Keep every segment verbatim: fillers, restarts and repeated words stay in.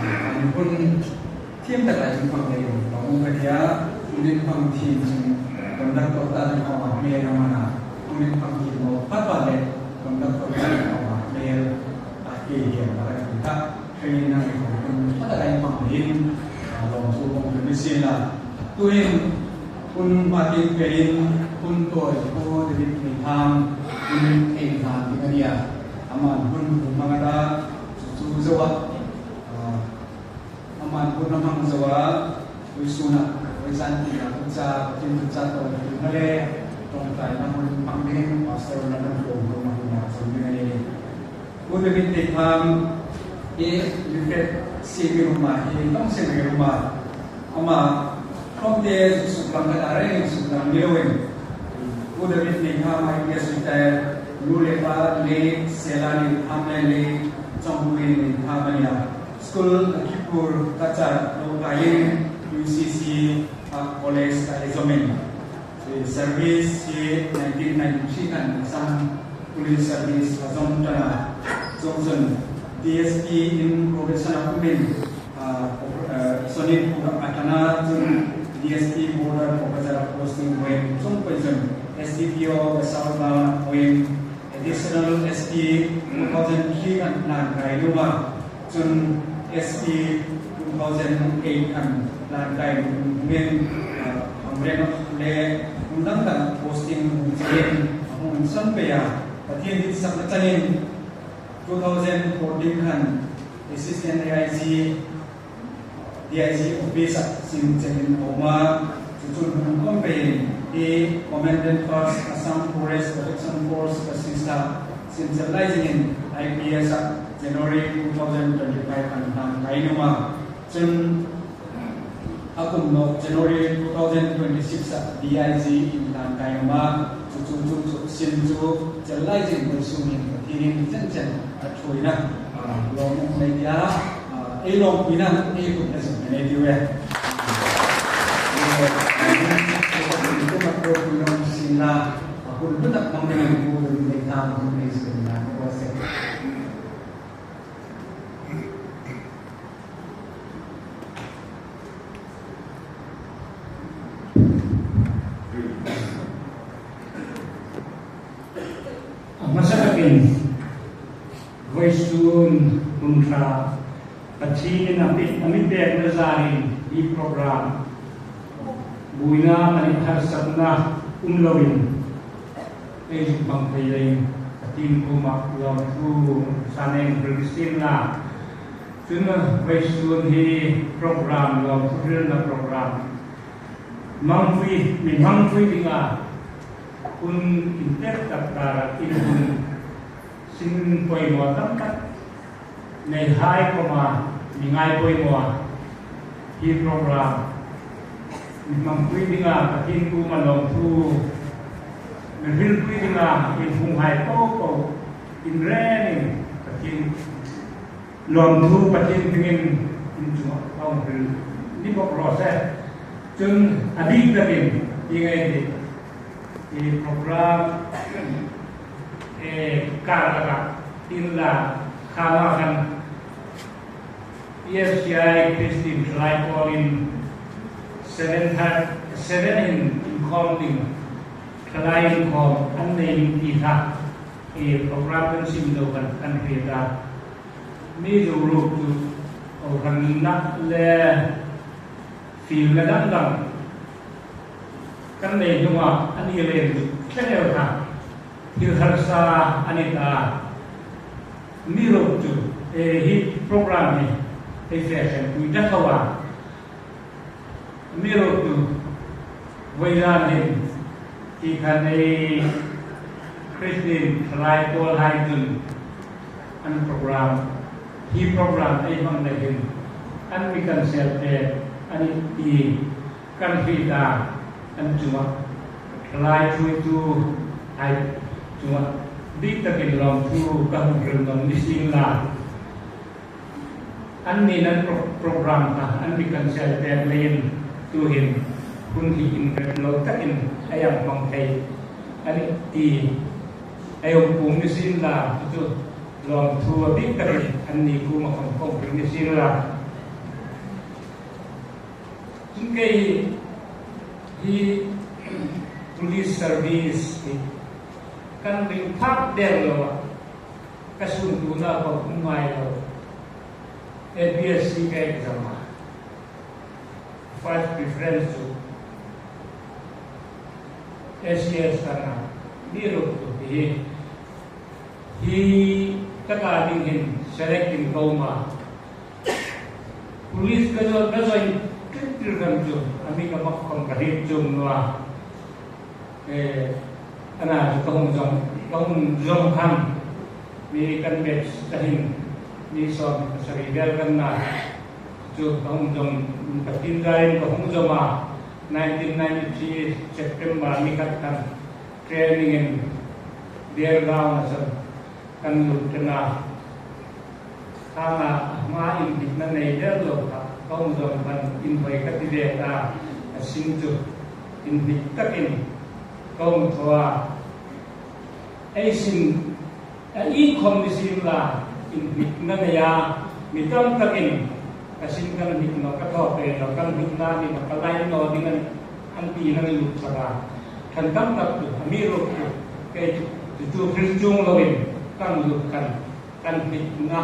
An hun thiem tak lai chun hmang thei lo, ka hung ka tia, hun in hmang thiem chun conductor ta ding khawma hmel a man a, hun in hmang thiem lo, pha pha le conductor ta ding khawma hmel a, ke ke ma ka ti ta, training na ko hun pha tak lai hmang in, a, lawmthu kong hril ni sien la. Tuhin hun hma tieng pein hun tawi Pu David Neitham hun ei hlan ding a nia. Aman hun hung hmang a ta, chu chu zo a, a, aman hun a hmang zo a, vawisuna, vawisun tina, chu chu, Pathien chu chu tawi ding a le, ṭawngṭaina hun hmang ding, Pastor Lalnamko hun hmang ding a, chu ding a nih. Pu David Neitham hi mi fe si mi ruma hi, tong si mi ruma. Ama khawm te suklang ka ta reng suklang ni loin. Pu David Neitham I P S retire, nu le pa le, Sela Neitham le le, Chawngpuii Neitham a nia. School a Khipur ka char lo kaiin U C C a college ka ei zom in. Service hi nineteen ninety-three khan Assam Police Service a zom ṭan a. Chuongchun D S P in probation a um in, ah, ah, Sonitpur a ṭan a, chun D S P border Kokrajhar a posting hmain, chuong pei chun S D P O South Bang a hmain, Additional S P two thousand three khan hlan kai nuom a. Chun S P two thousand eight khan hlan kai nuom in, ah, Hamren le hmun dang dang posting hung chei in, a hung insan pei a. Pathien ditsakna chenin two thousand fourteen khan Assistant D I G, D I G office-a sin chenin a um a, chu chun hung khawm peiin hi Commandant First Assam Forest Protection Force ka sin sa, sin chel lai zingin I P S-a January two thousand twenty-five khan hlan kai nuom a. Chun a kum nawk January two thousand twenty-six-a D I G in hlan kai nuom a, chu chu chu chu sin chu chel lai zing vawisun hin Pathienin chen chen a ṭhuoina, ah, lawm um nei tia, ah, ei lawmpuina ei kut a zuk nei tiu e. Sin la, a hun hlu tak hmang dingin Pu David Neitham hun ei zuk nei a, ko se. A hmasa takin, vawisun hun ṭha, Pathienin a mi, a mi pekna zarin hi program buoina, a ni harsatna um loin ei zuk hmang thei leiin Pathien kuoma lawmthu san ei hril sien la. Chun vawisun hi program, lawmthu hrilna program, hmangpui, mi hmangpui dinga hun intek tak kara in hun sin poimaw tam tak neihai kuoma mi ngai poimaw hi program, mi hmangpui dinga Pathien kuoma lawmthu, mi hrilpui dinga in hunghai po po in rengin Pathien lawmthu Pathien hmingin in chunga a hung hril ni bawk raw se. Chun a bik takin i ngai di. I program, eh, kar laka in la khama khan P F C I Christian Thalai Pawlin seven thirty, seven in inkhawm ding, thalai inkhawm an nei ding ti kha, i program kan sim zo kan, kan hriet a. Mi zuoluk chu kohranna le fielna dang dang kan nei hnunga an i lem thleng el kha thil harsa a ni ta. Mi ruok chu, eh, hi program hi ei fe hrempui ta tho a. Mi ruok chu vawi zan hin hi khan ei Christian Thalai Pawlhai chun an program, hi program ei hmang ding hin an mi cancel pek a nih ti kan hriet a. An chunga thalai ṭhuoituhai chunga dik takin lawmthu ka hung hril nawn ni sien la. Anni'n an pro-, program kha an mi cancel pek leiin tuhin hun hi inrem lo takin ei hang hmang thei a nih ti ei hung puong ni sien la. Chu chu Lawmthu a bik takin anni kuoma khom kawng pil ni sien la. Chun kei hi police service hi kan ring phak der lo a, ka sungkuona khom um ngai lo. A P S C ka exam a first preference chu A C S ka nih, amiruokchu hi, hi taka ding hin select-in ka um a. Police ka join, ka join ṭin ṭin khan chu, a mi ka mak khom ka hriet chuong naw a. Eh, a na chu ka hung join, ka hung join khan, mi kan batch ta hin, mi sawm pasari vel kan na, chu ka hung join, Pathien zarin ka hung join a, nineteen ninety-three September ni khat khan training-in Dergaon-a chun kan lut ṭan a. Khang a, a hma inhnikna nei der lo kha, ka hung join khan inhawi ka ti ve ta, a sin chu inhnik takin ka hung thaw a. Ei sin, a iengkhom ni sien la, inhnikna nei a, mi tam takin ka sin kan hnik naw, ka thaw pei naw, kan hnikna ni naw, ka lain naw ding a nih, an tiin an lut sak a. Ṭhenkhat tak chu, amiruokchu kei chu, chu chu hril chuong loin kan lut khan, kan hnikna,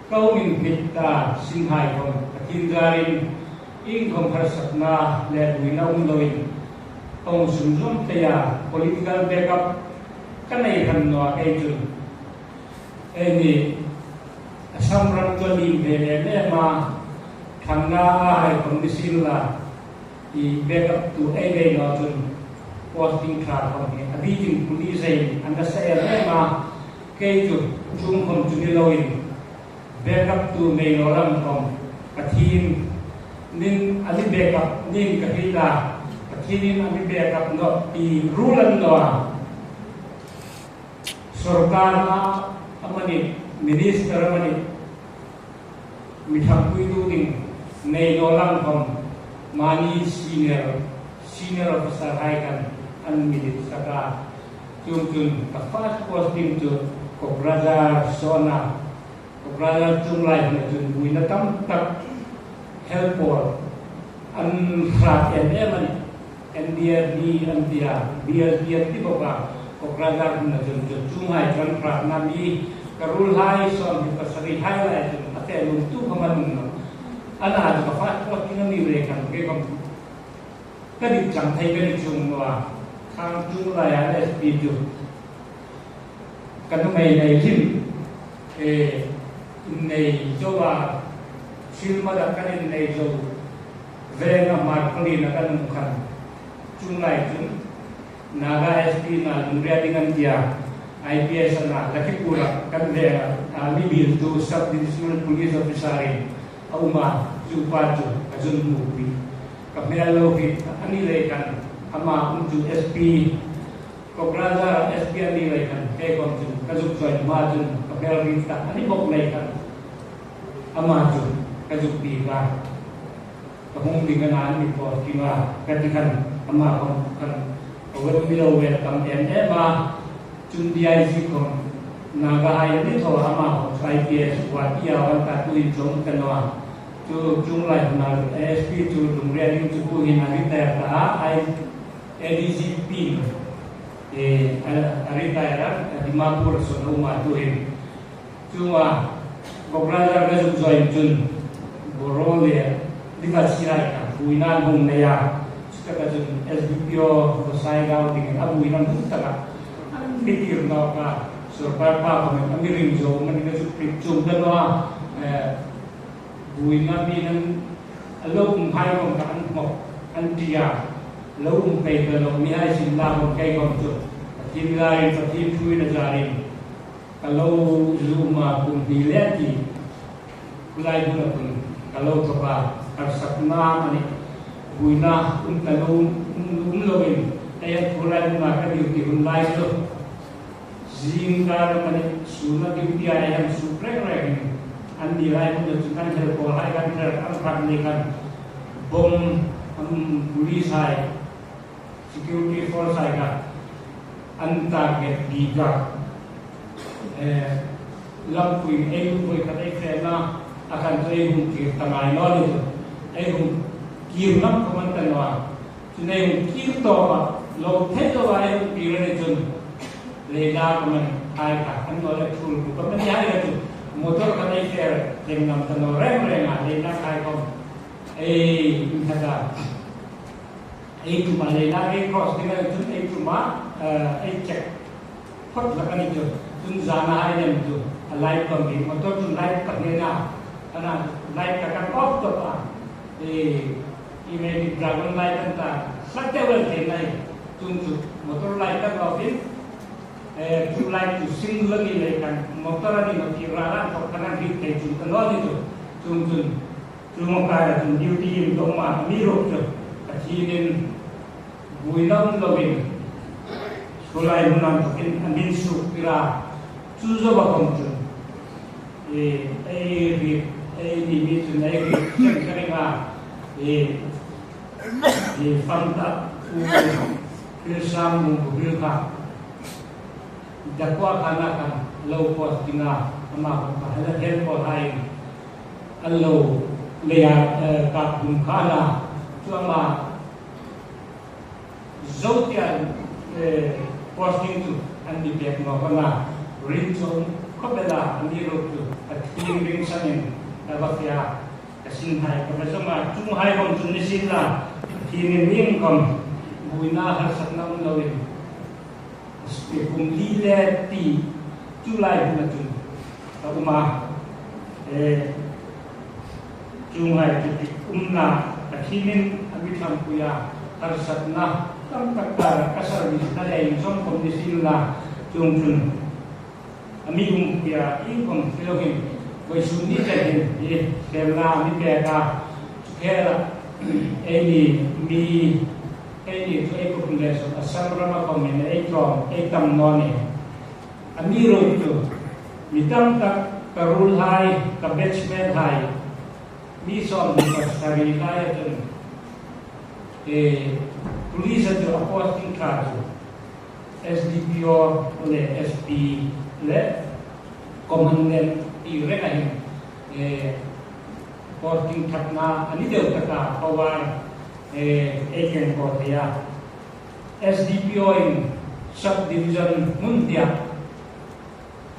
ka hung inhnik ta sinhai khom Pathien zarin iengkhom harsatna le buoina um loin, ka hung sunzawm thei a, political backup ka nei hran naw a kei chun. Eini Assam ram chu a lien ve lem lem a, Thangnaahai khom ni sien la, i backup tu ei nei naw chun posting ṭha khom hi a bikin police-in an nasa el em a, kei chu chuong khom chu ni loin, backup tu nei naw lam khom Pathienin a mi backup ning ka hriet a, Pathienin a mi backup nawh ti ruol a ni naw a. Sorkar-a amanih, minister amanih, mi ṭhangpuitu ding nei naw lam khom mani senior, senior officer-hai khan an mi dit sak a. Chuongchun ka first posting chu Kokrajhar sawn a, Kokrajhar chuong lai huna chun buoina tam tak help pawl an hrat em em a nih. N D F D an ti a, B S D an ti bawk a, Kokrajhar huna chun chu chuonghai kan hratna mi ka ruolhai sawmhni pasarihai lai chun a fe nuomtu khom an um nawh. A na chu ka first posting a ni le khan kei khom ka dit chang thei ka ni chuong naw a, khang chuong laia S P chu ka nuhmei nei hlim, eh, innei zo a, thil ma dak kan innei zo, venga Hmarkhawlien-a kan um khan, chuong lai chun Naga S P-in a lungril ding an ti a, I P S-a na Lakhipur-a kan venga, a mi bieltu Sub Divisional Police Officer-in a um a, chu pa chu ka zuk hmu pei. Ka hmel lo hriet a ni le khan, ama um chu S P, Kokrajhar S P a ni le khan, kei khom chun ka zuk join hma chun ka hmel hriet ta a ni bawk le khan, ama chu ka zuk biek a. Ka hung ding a na ni posting a, ka ti khan, ama khom khan ka wel mi lo welcome em em a. Chun D I G khom Nagahai a ni tho, ama khom I P S Guwahati-a an ta, tuhin chuong ta naw a. Chu chuong lai huna S P chu lungril ding chu tuhin a retire ta a, I, A D G P, eh, a, a retire a, Dimapur-a sawn a um a tuhin. Chuonga Kokrajhar ka zuk join chun Boro le Adivasi-hai kha buoina an hung nei a. Chutaka chun S D P O Gosaigao dingin a buoina hmu taka an mi tir nawk a. Sorkar pa khom a mi ring zo, amanih ka zuk hriet chuong ta naw a. Eh, buoina mi nan a lo umhai khom kha an hmawk an ṭi a. Lo um pei ta lo mihai sin la khom kei khom chu Pathien zarin, Pathien ṭhuoina zarin ka lo zu um a, kum hni le ti. Khulai huna khun ka lo thawk a, harsatna amanih, buoina um ta lo, um, um loin, ei khulai huna ka duty hun lai chu zing kar amanih, sun a duty-a ei hang suk reng reng hin, anni lai huna chu kan helpawlhai kan hre, an hrat ni khan bomb, um, police-hai, security force-hai kha an target bik a. Eh, Lampui ei hung voi khat ei fena, a khan chu ei hung kir ta ngai naw ni chu. Ei hung kir ngam khawm an ta naw a. Chun ei hung kir tawp a, lo thei lo a ei hung kir a ni chun. Leila khawm an hai kha, an naw le thul ku khawm an hai kha chu. Motor khat ei fe tlem ngam ta naw reng reng a, Leila hai khawm. Ei, in khat a. Ei tum a Leila ei cross ding a chun ei tum a, eh, ei check phawt hlak a ni chu. Chun zana hai lem chu a light bang ding, motor chun light ka hne na, ana light ka kan off tawp a. Eh, i me di dragon light an ta, sak te wel thei nai. Chun chu motor light kan off in, eh, tube light chu sing lo ni lei khan, motor a ni naw ti ra la, thawk khan an hriet thei chun ka naw ni chu. Chun chun, Chu mo kara chun duty in dom ma mi ruk chu. Pathienin buoina um lovin. Sulai hmun an tukin an min suk tira. Chu zo ba kong chun. E, ei ri, ei ni mi chun ei ri, chen ka ringa. E, e, fam ta, u, pil sam, u, pil ka. Dakwa khana khan lo post dinga, ama khan ka hala hel ko hai. A lo leia, eh, ka kum khana, chu ama zo tia, eh, posting chu an ni pek naw khana, rin chawng khawp el a, a mi ruk chu, a thim ring sanin, ka va fia, ka sin hai, ka va zoma, chung hai bawm chu ni sin la, thim ring khawm, buoina harsatna um loin. Kum li le ti chu lai huna chun ka um a, eh, chu ngai chu ti umna ka thimin a mi thlampuia harsatna tam tak ka, ka service na le inzawm khawm ni sin la chung chun a mi umpuia inkhawm ti loin vawisun ni te hin hi khelna a mi pek a, chu khela ei ni mi Ei ni chu ei kukum le chu Assam rama khawmin ei tlawm, ei tam naw ni. A mi ruk chu, mi tam tak ka ruolhai, ka batchmate hai, mi sawm hni pasari lai a chun, eh, police a chu a posting ṭha chu, S D P O le S P le commandant ti reng a hin, eh, posting ṭhatna a ni deu taka power, eh, ei keng ko thei a. S D P O in sub division hmun tia,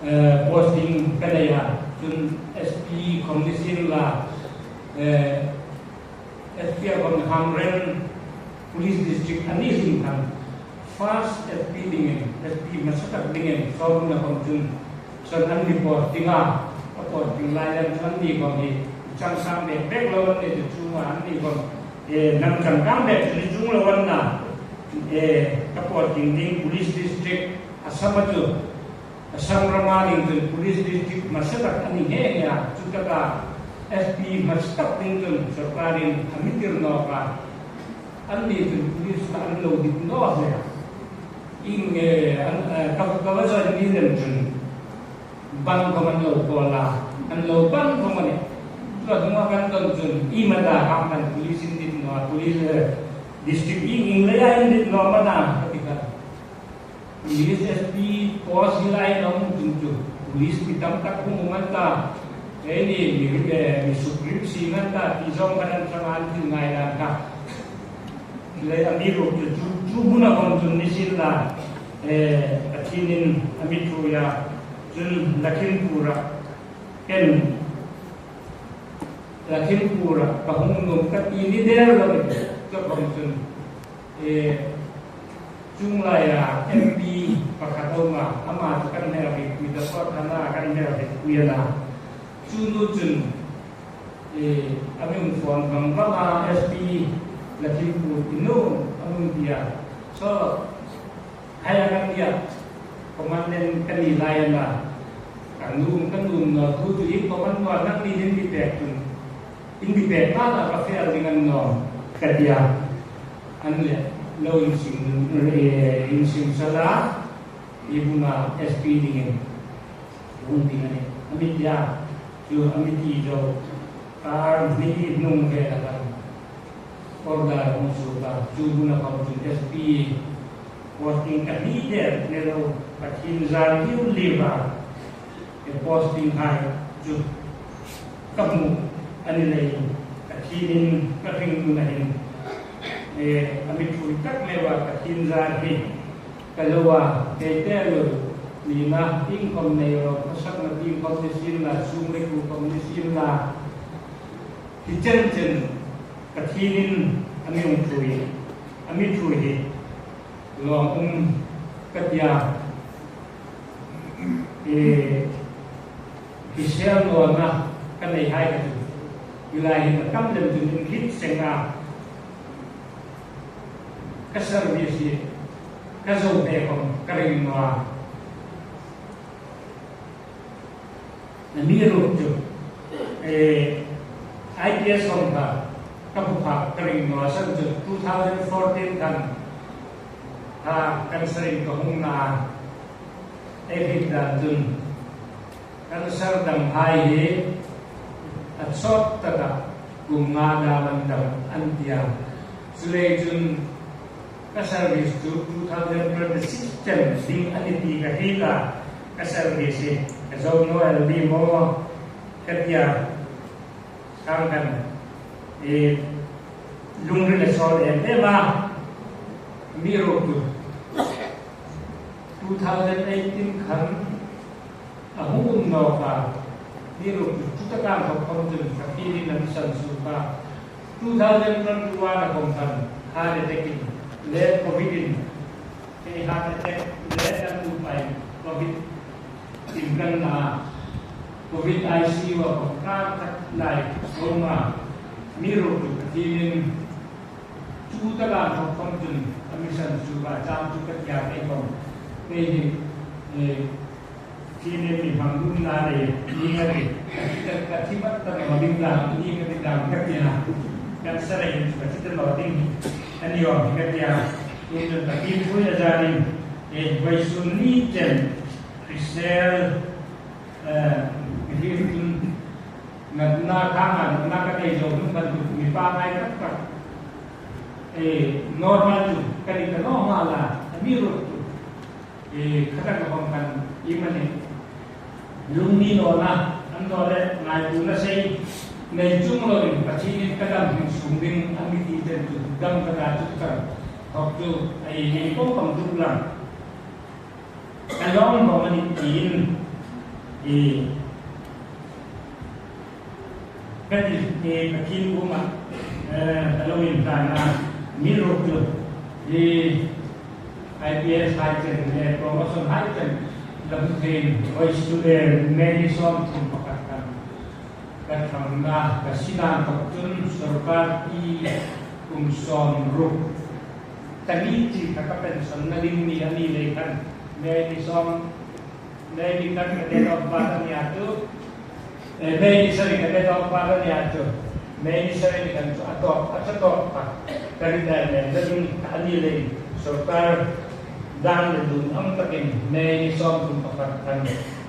eh, posting ka nei a, chun S P khawm ni sin la, eh, S P a khawm Hamren Police District a ni sin khan, first S P dingin, S P hmasa tak dingin, sawm na khawm chun, Chuan an ni posting a, a posting lai lam chu an ni khawm hi changkang bek bek lo an ni chu chunga an ni khawm, eh, nang changkang bek chu ni chung lo an na, eh, ka posting ding police district Assam a chu, Assam rama ding chun police district hmasa tak a ni nghe nghe a, chu taka S P hmasa tak ding chun sawrkarin a mi tir nawk a, an ni chun police kha an lo dik naw hle a. Ieng nge an, eh, ka, ka va zawng ni lem chun bang khawm an lo kawl a, an lo bang khawm a nih. Chu a hnunga kan dawn chun, i mata hang kan police in dit naw, police, eh, district ieng ieng leia in dit naw mata ka ti kha. Police S P post hi lai lo hung tum chu, police mi tam tak hung um an ta. Keini mi, eh, mi suk rim si ngan ta, ti zawng kan an chang an thil ngai dan kha. Le a mi ruk chu, chu, chu hmuna khawm chun ni sin la, eh, Pathienin a mi ṭhuoi a, chun Lakhimpur-a, ken Lakhimpur-a ka hung nuom ka ti ni der lo, chu khawm chun, eh, chung laia M P pakhat a um a, ama chu kan hmel rik pui ta pawt khan a, kan hmel rik pui a na. Chu nu chun, eh, a mi hung phone vang vang a, S P Lakhimpur i nu, a mi hung ti a. So, hai a kan tia, commandant ka ni lai a na. Ka nuom, ka nuom naw thu chu in command naw nang ni in ti pek chun. In ti pek ta ta ka fel ding a ni naw, ka tia. An le, lo insing, eh, insing sala, i hmuna S P dingin. Hung ding a nih. A mi tia, chu a mi ti zo. Kar hni hnung vela kan order hung suok a, chu hmuna khawm chun S P posting ka hni der ni lo, Pathien zar liu liu a. posting hai chu ka hmu a ni leiin, Pathienin ka hringnuna hin, eh, a mi ṭhuoi tak mei a, Pathien zar hi ka lo a, kei te lo nina, iengkhom nei ro, khawsakna tieng khom ni sien la, sum le kuo khom ni sien la, hi chen chen Pathienin a mi hung ṭhuoi, a mi ṭhuoi hi lawm um ka tia, eh, hrisel nawna ka nei hai ka ti. Hi lai hin a tam lem chun inhriet seng a, ka service hi ka zo pek khom ka ring naw a. Amiruokchu, eh, I P S hawng kha ka hmu kha ka ring naw a, san chu two thousand fourteen khan ha cancer-in ka hung na a, ei hriet dan chun cancer dam hai hi a chawt taka kum nga dam an dam an tia. Chuleiin chun ka service chu two thousand twenty-six chen ding a ni ti ka hriet a, ka service hi ka zo naw el ding maw ka tia. Khang khan, eh, lungril a sawl em em a, amiruokchu two thousand eighteen khan a hung um nawk a, amiruokchu chu taka inthok khom chun Pathienin a mi sansuok a. Two thousand twenty-one a khom khan heart attack-in le Covid-in, kei heart attack le kan tu pai Covid-in kan na, Covid I C U-a khom kar khat lai ka um a, amiruokchu Pathienin chu taka inthok khom chun a mi sansuok a, chang chu ka tia kei khom. Kei hi, eh, Pathienin mi hmang nuomna le, ni ka ti, ka thi ta, ka thi vat ta naw ding dam, ni ka ti dam ka tia. Cancer-in ka thi ta naw ding a ni awm ka tia. Tuhin Pathien ṭhuoina zarin, eh, vawisun ni chen hrisel, eh, hi chun natna khang a, natna ka nei zo hnung khan chu mi pa ngai tak tak, eh, normal chu ka ni ta naw nghal a, amiruokchu, eh, kha taka khom khan iemani lungni nawna, annawleh ngaituona sei nei chuong loin Pathienin ka dam hmang sung ding a mi ti chen chu dam ka ta chu ka thok chu, ei ni ko khom duk lang. Ka lawm lawm a nih tiin, eh, ka ti, eh, Pathien kuoma, eh, ka lo inthlana, amiruokchu, eh, I P S hai chen le promotion hai chen la hmu theiin, vawisun le May ni sawmthum pakhat khan ka thangna, ka sina inthok chun sawrkar pi kum sawmruk ta ni chi kha ka pension-na ding ni a ni lei khan, May ni sawm, May ni khan ka date of birth a ni a chu, eh, May ni sari ka date of birth a ni a chu, May ni sari ni khan chu a tawp, a tha tawp kha ka retirement-na ding a ni leiin, sawrkar dan le dun ang takin May ni sawmthum pakhat khan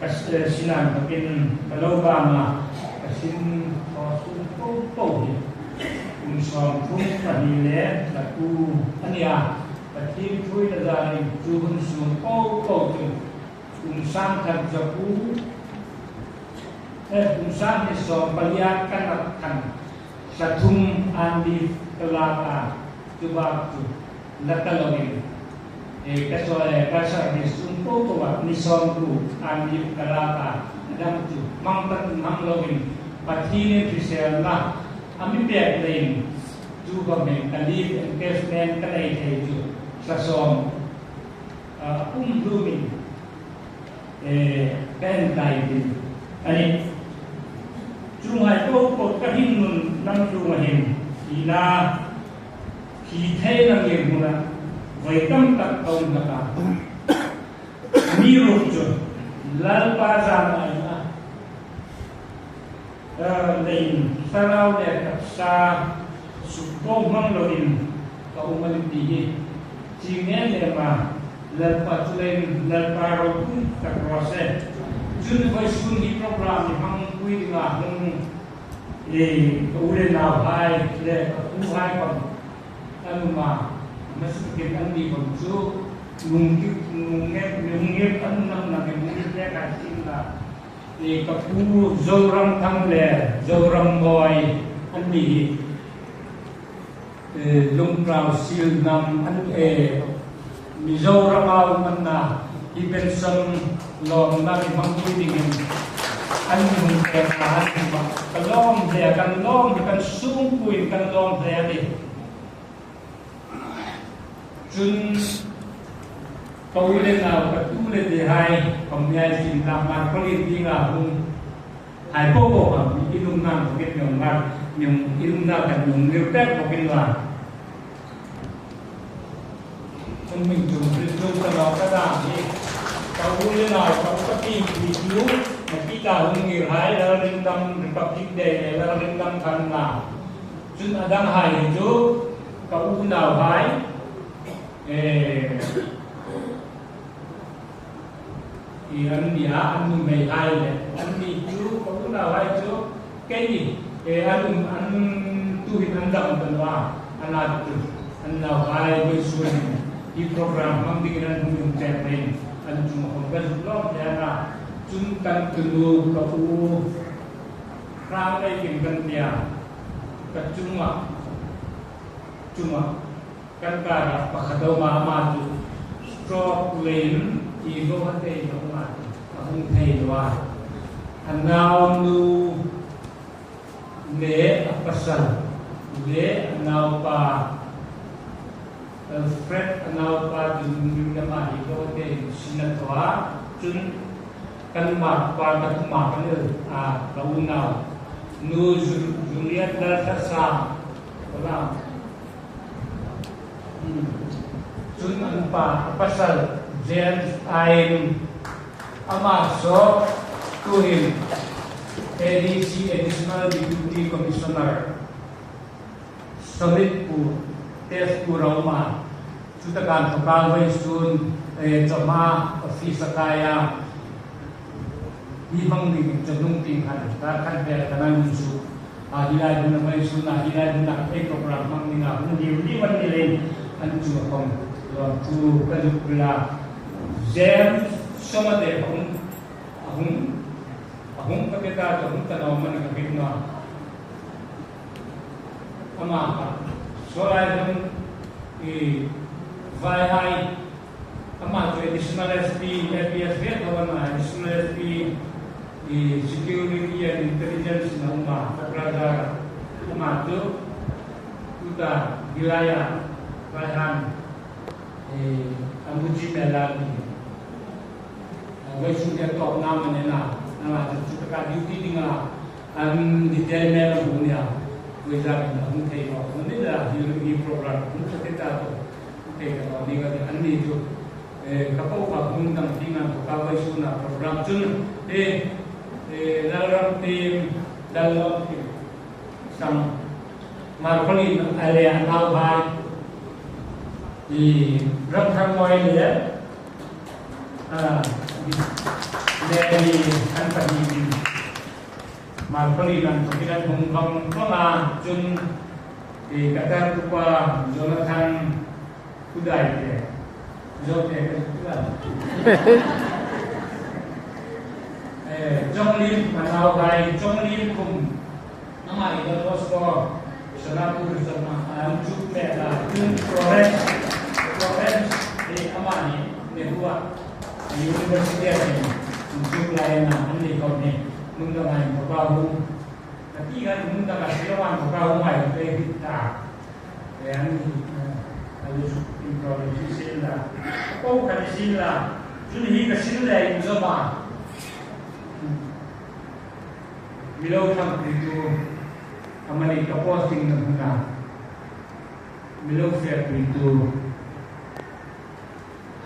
ka s-, eh, sina inthok chun ka lo bam a, ka sin thaw sung po po hi kum sawmthum pahni le za kuo a ni a, Pathien ṭhuoina zarin chu hun sung po po chun kum sangkhat za kuo, eh, kum sanghni sawm pali a ka nat khan za thum annual leave ka lak a, chu bak chu la ka loin, eh, ka saw, eh, ka service sung po po a ni sawmkuo annual leave ka lak a, a dam chu hmang tak hmang loin Pathienin hriselna a mi pek leiin, chu khom hin ka leave encashment ka nei thei chu za sawm, ah, um hlumin, eh, ka enkai ding a nih. Chuonghai po po ka hringnun lam tlung a hin, thina, thi theina ngirhmuna voi tam tak ka um hlak a. Amiruokchu Lalpa zana, eh, leiin thlarau le taksa sukbohmang loin ka um a nih ti hi chieng em em a, Lalpa chu leiin Lalpa ropui tak raw se. Chun vawisun hi program hi hmangpui dinga hung, eh, ka u le nauhai le ka puhai khom an um a, a hmasa takin anni khom chu nung ki, nung ngir, nung ngir an um nang nang, nung ngir le kai sin la. Ka pu Zoramthang le Zorammawi an ni hi, eh, Lungpui Silnam an, eh, Mizoram-a um an na, hi pension lawmna ri hmang dingin an hung pek a, an hung pek a. Ka lawm hle, kan lawm, kan sungkuoin kan lawm hle a nih. Chun ka u le nau, ka tu le tehai, ka mi ai sin ta, Markhawlien tienga hung hai po po ka mi inum nang bawkin mi hung ngar, mi hung inum nang kan mi hung ngir pek bawkin la. Kan mi chung ri chung ka lo ka dam hi. Ka u le nau, ka u ka pi pi chu, na pi ta hung ngir hai, Lalrimdam Republic Day, Lalrimdam kan na. Chun a danghai chu ka unauhai, eh, i an nia, an nuhmeihai le, an ni chu ka unauhai chu keini, eh, an um, an tuhin an dam ta naw a, an a chu, an nauhai vawisun hi program hmang dingin an hung um chen peiin, an chunga khom ka zuk lawm hle a na. Chun kan tunu ka u Hranglei Kim kan tia, ka chunga, chunga, kan kara pakhat a um a, ama chu stroke leiin i lo ha te i lo ma, a hung thei naw a. A naunu le a pasal le a naupa, Alfred a naupa chu nungnung dama hi lo te sin a thaw a, chun kan ma pa ka tu ma kan el a, ka unau nu Ju-, Juliet Lalthasam, ka la. Hmm. Chun an pa, a pasal James Aim, ama saw tuhin A D C, Additional Deputy Commissioner, Sonitpur, Tezpur a um a, chutaka inthawka vawisun, eh, chawhma office a kai a, hi hmang dingin chawhnung tieng khan, kar khat vel kan hung insuo a, hi lai huna vawisun a, hi lai huna ei program hmang dinga hung diu diu an ni leiin, an chunga khom lawmthu ka zuk hril a. James Somate a hung, a hung, a hung ka pe ta, a hung ta naw am a ni ka hriet naw a. Ama kha, saw lai hun, i, vaihai, ama chu Additional S P, A P S ve tho a na, Additional S P, i, Security and Intelligence-in a um a, Kokrajhar. Ama chu, tuta, hi laia, vaihaiin, i, an bu chi mela ni. Vawisun te tawpna am a ni na, ama chu, chutaka duty dinga, an detail mela bu nia, vawisun a hung thei naw, hung ni la, hi, hi program, hung thei ta tawh, hung thei ta tawh, ni ka ti, an ni chu, eh, ka po ka hung dam ti ngan ka vawisuna program chun, eh, eh, Lalramthim, Lalramthim, Sang, Markhawlien a le a nauhai, i, Ramthangmawi le, a, le ni an pahni, Markhawlien an pahni an hung vawng vawng a, chun, i, ka tar upa Jonathan Kudai te. Zo te ka zuk hril a. Eh, Chawnglim a nauhai, Chawnglimkhum. Ama hi Don Bosco, Sonapur, Sona, an chuk me la, chun Florence, Florence, eh, ama hi, NEHU-a, university-a hin, an chuk lai na, an ni khom hi, hmun danga inthawka hung. Ka ti khan hmun danga Shillong-a inthawka hung a, hung pei ta. Eh, an ni, eh, a lu suk inthawka hung si sien la. Ko khan sien la. Chun hi ka sin le inzawma. Mi lo thangpuitu, amani ka posting-na hmuna mi lo fepuitu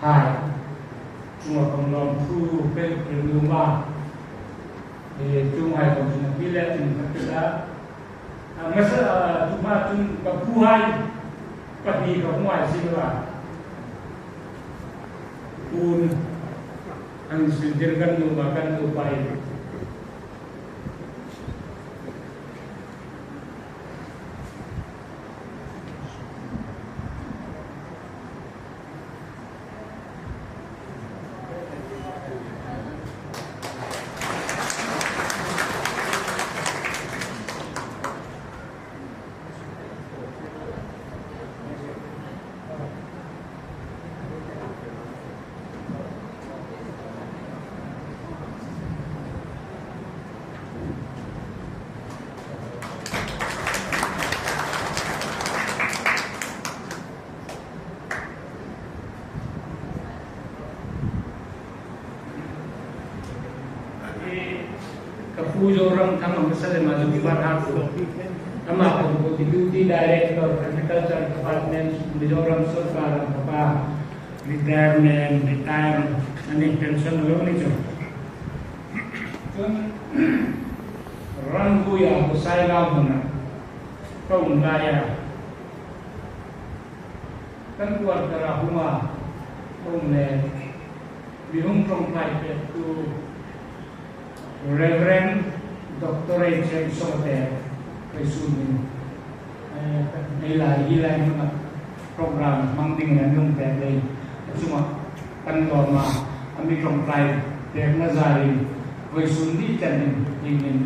hai chunga khom lawmthu ka hril nuom a, eh, chuonghai khom chun a pi le tin ka ti a. A hmasa, a, tu hma chun ka puhai pahni ka hmu a, Silva. Puon an sin tir kan nuom a, kan nuom pai. Pu Zoramthang a hmasa lem a chu Pu Barhat pu. Ama kha Deputy Director Agriculture Department, Mizoram sawrkar a, retirement, retire a nih, pension a lo ni chu. Chun Rambuia Pu Sainau hmuna ka um laia kan quarter-a hung a, hung le, mi hung ṭawngṭai pektu Reverend Doctor H M Sawmate, vawisun hin, eh, ei lai, hi lai hmuna program hmang dingin a mi hung pek leiin, a chunga kan lawm a, a mi ṭawngṭai pekna zarin, vawisun ni chen hin, hin, hin,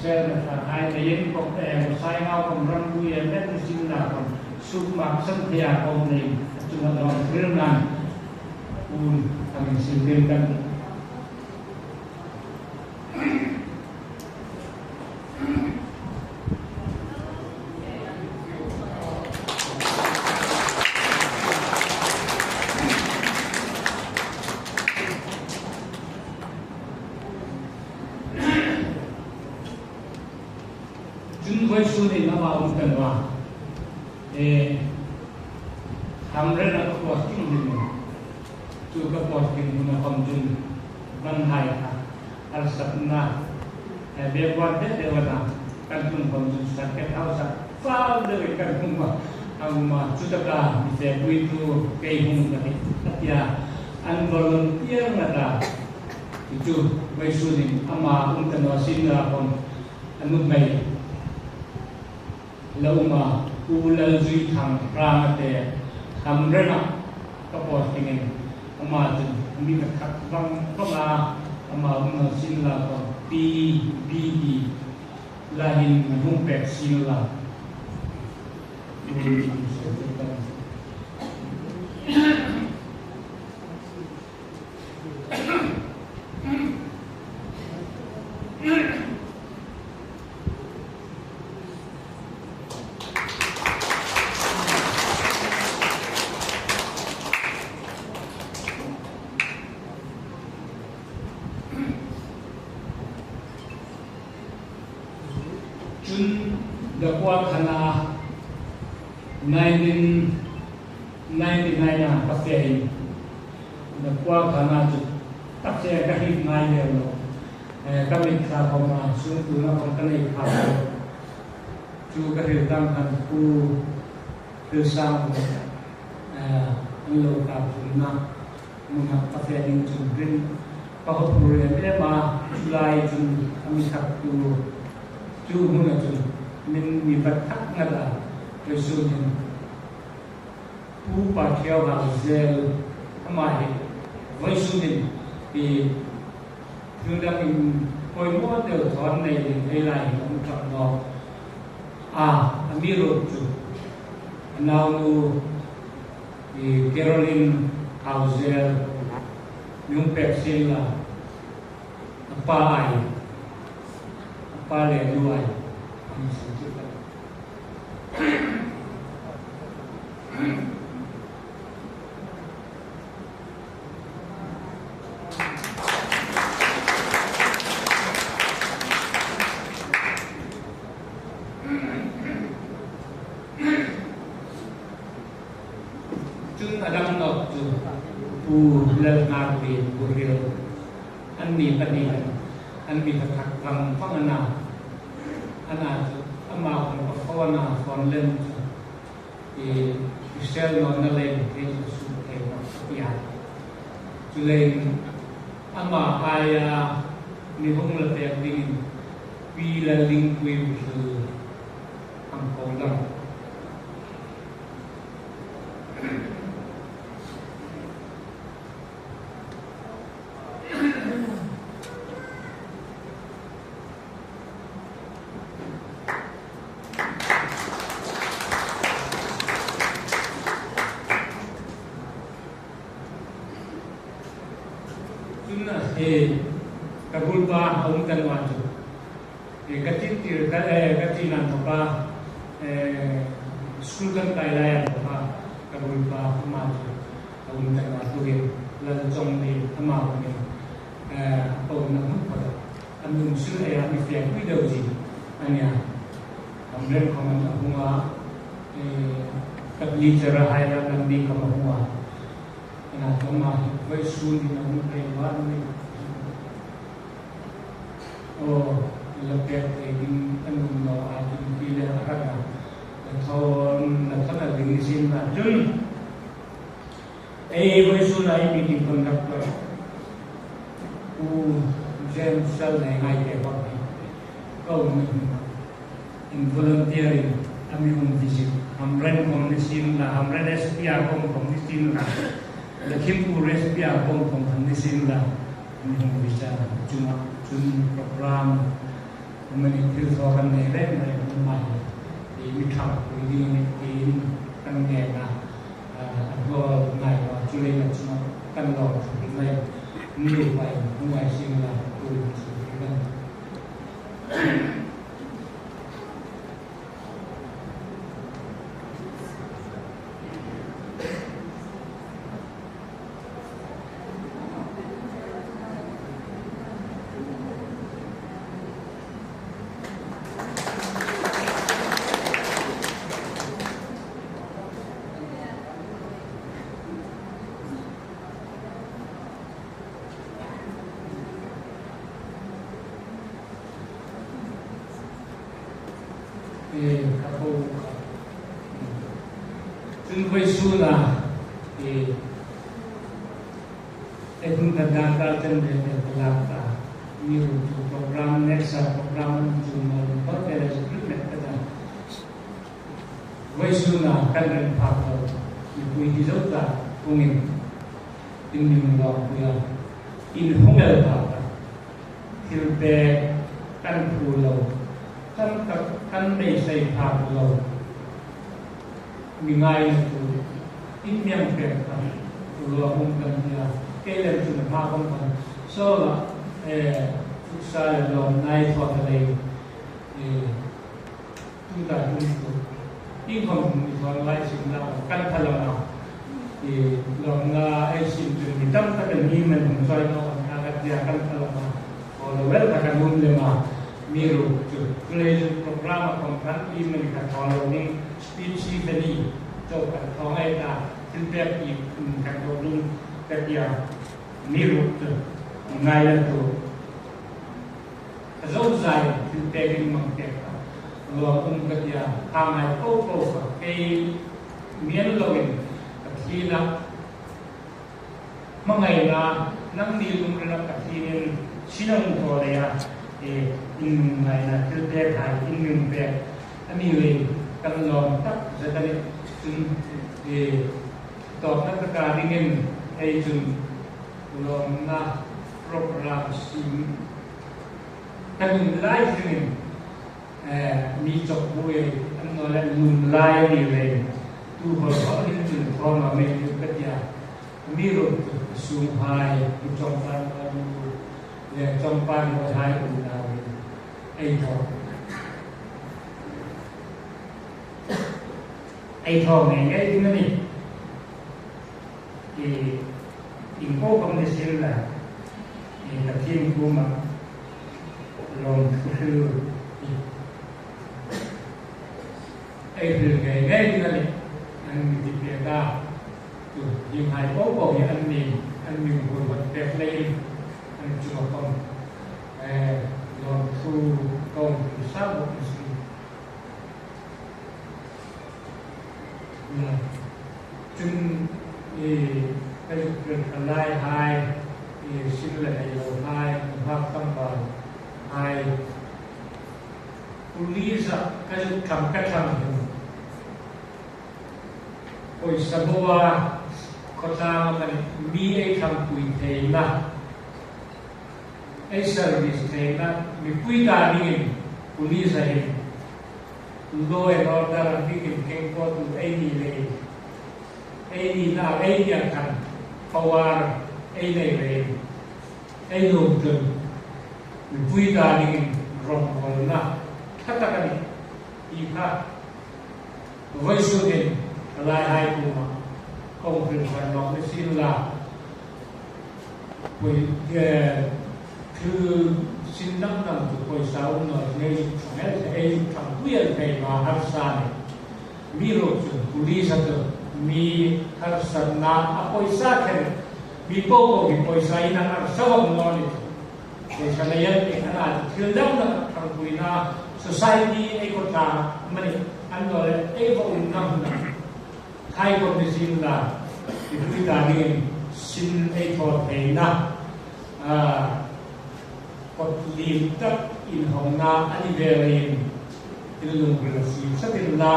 Selna ṭha hai te yen kok, eh, Sainau kom Rambuia met ni sin la kom, suk mak san thei a kom nei, a chunga lawm thil nan, un, a min sin thil kan. Chun vawisun hin ama um ta naw a. Eh, Hamren-a ka posting hin. Chu ka posting hmuna khom chun, van hai kha, harsatna, eh, backward deu deu a na, kan tlung khom chun, circuit house-a, fal deu kan hung a, hang ma, chu taka, mi fe pui tu, kei hung ka ti, a tia, an volunteer-na ta, chu, vawisun hin, ama um ta naw sin la khom, a nuhmei lo um a, Pu Lalzuithang Rangate, Hamren-a ka posting hin, ama chun, mi ka thak vang vang a, ama um naw sin la khom, P B D, la hin, hung pek sin la. Chun, Dakuakhana, nineteen ninety-nine-a ka fe hin, Dakuakhana chu ka fe ka hriet ngai lem lo. Eh, ka mit tla khom a, sungkuona khom ka nei pha lo. Chu ka hril dang khan Pu Hrilsang, eh, an lo kap hlumna hmuna ka fe ding chun ring ka hawpui em em a, chu lai chun a mi thaktu chu hmuna chun min mi bat thak ngat a, vawisun hin Pu Pathiau Hauzel ama hi vawisun hin i thil dangin poimaw deu thaw nei ding ei lai hin a um tak nawk a, amiruokchu a naunu i Caroline Hauzel, mi hung pek sin la, a pa ai, a pa le nu ai, a mi sin chu ka. Chun a dam nawk chu Pu Lalngarlien Buril, an mi pahni, an mi ka thak vang vang a na, a na chu ama khom ka phone a, phone lem chu i, i sel nawna lem thei chu suk thei nawh a ti a. Chuleiin ama aia mi hung la pek dingin Pi Lallingpui Buthlu ang ko lang. Chun, eh, ka bulpa a um ta naw a chu. Eh, ka chin tir ka, eh, ka chin an thawka, eh, school kan kai lai an thawka, ka bulpa ama chu a um ta naw a, tuhin Lalchawngli ama kumin, eh, a pawna hmun phawt a. A mi um sil ei a mi fepui deu zie a nih a. Hamren khawm a hung a, eh, Kapli Chera hai la kan ni khawm a hung a. Ana khawm a vawisun ding a hung rei vat ni. Aw, la pek te ding a nuom naw a, ding pi le a hran a. La thawn, la thawn a ding sin na chun. Ei, vawisun a ei meeting conductor, Pu James Sal nei ngai te bak ni. Ko ni. In volunteering a mi hung visit. Hamren khawm ni sin la, Hamren S P R khawm khawm ni sin la. Lal Khimpur S P R khawm khawm ni sin la. A mi hung visit. Chun, chun program. Mani thil thaw kan nei reng reng mani. Ei mi ṭhangpui ding a nih tiin kan ngen a, a, a hnawl ngai naw chu leiin a chunga kan lawm ṭha ding a nih. Ni lo pai, hung ngai sien la, tu sien kan. Eh, ka ko. Chun vawisun a, eh, eh, hun ka dan ka chen le, eh, ka lak ta. Mi ru chu program, next a program an chu mo, ba ke le script le ka dan. Vawisun a kan ren phak lo, mipui hi zo ta, hung in, in mi lawmpui a, in hung el phak ta. Thil pek kan phu lo, kan tak kan beisei phak lo. Mi ngaina tu in mi hang pek ta. Lo hung kan tia. Kei lem tu na ma hung kan. So la, eh, futsal lo nai thaw ta lei. Eh, Tuta kum tu. Inkhawm mi thawn lai sin la kan phalama. I lawmna ei sin tu mi tam tak an ni men hung soi no kan ka tia kan phalama. Ko lo wel ta kan um le ma. Mi ru chu. Chu lei chu program a khawm kan i men ka thaw lo ning speech si fe ni. Chu kan thaw ngai ta. Thil pek i kan thaw ning ka tia. Mi ru chu. Ngai la tu. Ka zo zai thil pek in mang pek ta. Lawm um ka tia, ka ngai po po ka kei mian lo in ka thina. Hmangaina, nangni lungrila ka thinin sinang ko le a, e, in ngaina thil pek hai, in min pek. Ani le, kan lawm tak zet a ni chun, e, tawpna taka dingin, ei chun lawmna program sim. Kan um lai dingin, eh, mi chawk bu ei, an naw le lum lai ni le, tu hol hol hin chun thawn a mei tu ka tia, mi ro tu sung hai, tu chawng pan pan tu, le chawng pan hol hai tu na le, ei thaw. Ei thaw ngei ngei ding a ni. I, in po khawm ni sien la, i, Pathien kuoma lawmthu hril, i, ei hril ngei ngei ding a nih, an mi ti pek a, tu, hieng hai po po hi an mi, an mi hul hot pek leiin, an chunga khawm, eh, lawmthu kawng sa bawk ni sien. Chun, eh, ka zuk hril ṭha lai hai, eh, sin le nei lo hai, nunghak tlangval hai. Police-a ka zuk ṭhang ka ṭhang hin. Pawisa boa, khawtlang a mani, mi ei ṭhangpui theina. Ei service theina, mipui ta dingin, police-a hin, law and order dingin kengkawtu ei ni le, ei ni na, ei ni ang khan, power ei nei le, ei nuom chun, mipui ta dingin, rongbawlna, ṭha tak a ni, ti kha, Vawisun hin, a lai hai kuoma, kawng hril san nawk ni sien la. Pui, eh, Thil sin dang dang chu poisa um naw, ei zuk ṭhang el, ei zuk ṭhangpui el thei ma harsa ni. Mi ruok chu police-a chu mi harsatna a poisa kher. Mi po po hi poisa in an harsa vawng naw ni chu. Poisa nei el te khana chu thil dang dang ṭhangpuina society ei kawtah amani, annawleh ei va umna huna. Khai khawm ni sien la, i hrui ta dingin sin ei thaw theina, a, kawt liem tak inhawngna a ni velin, in lungril a siem sa ding la,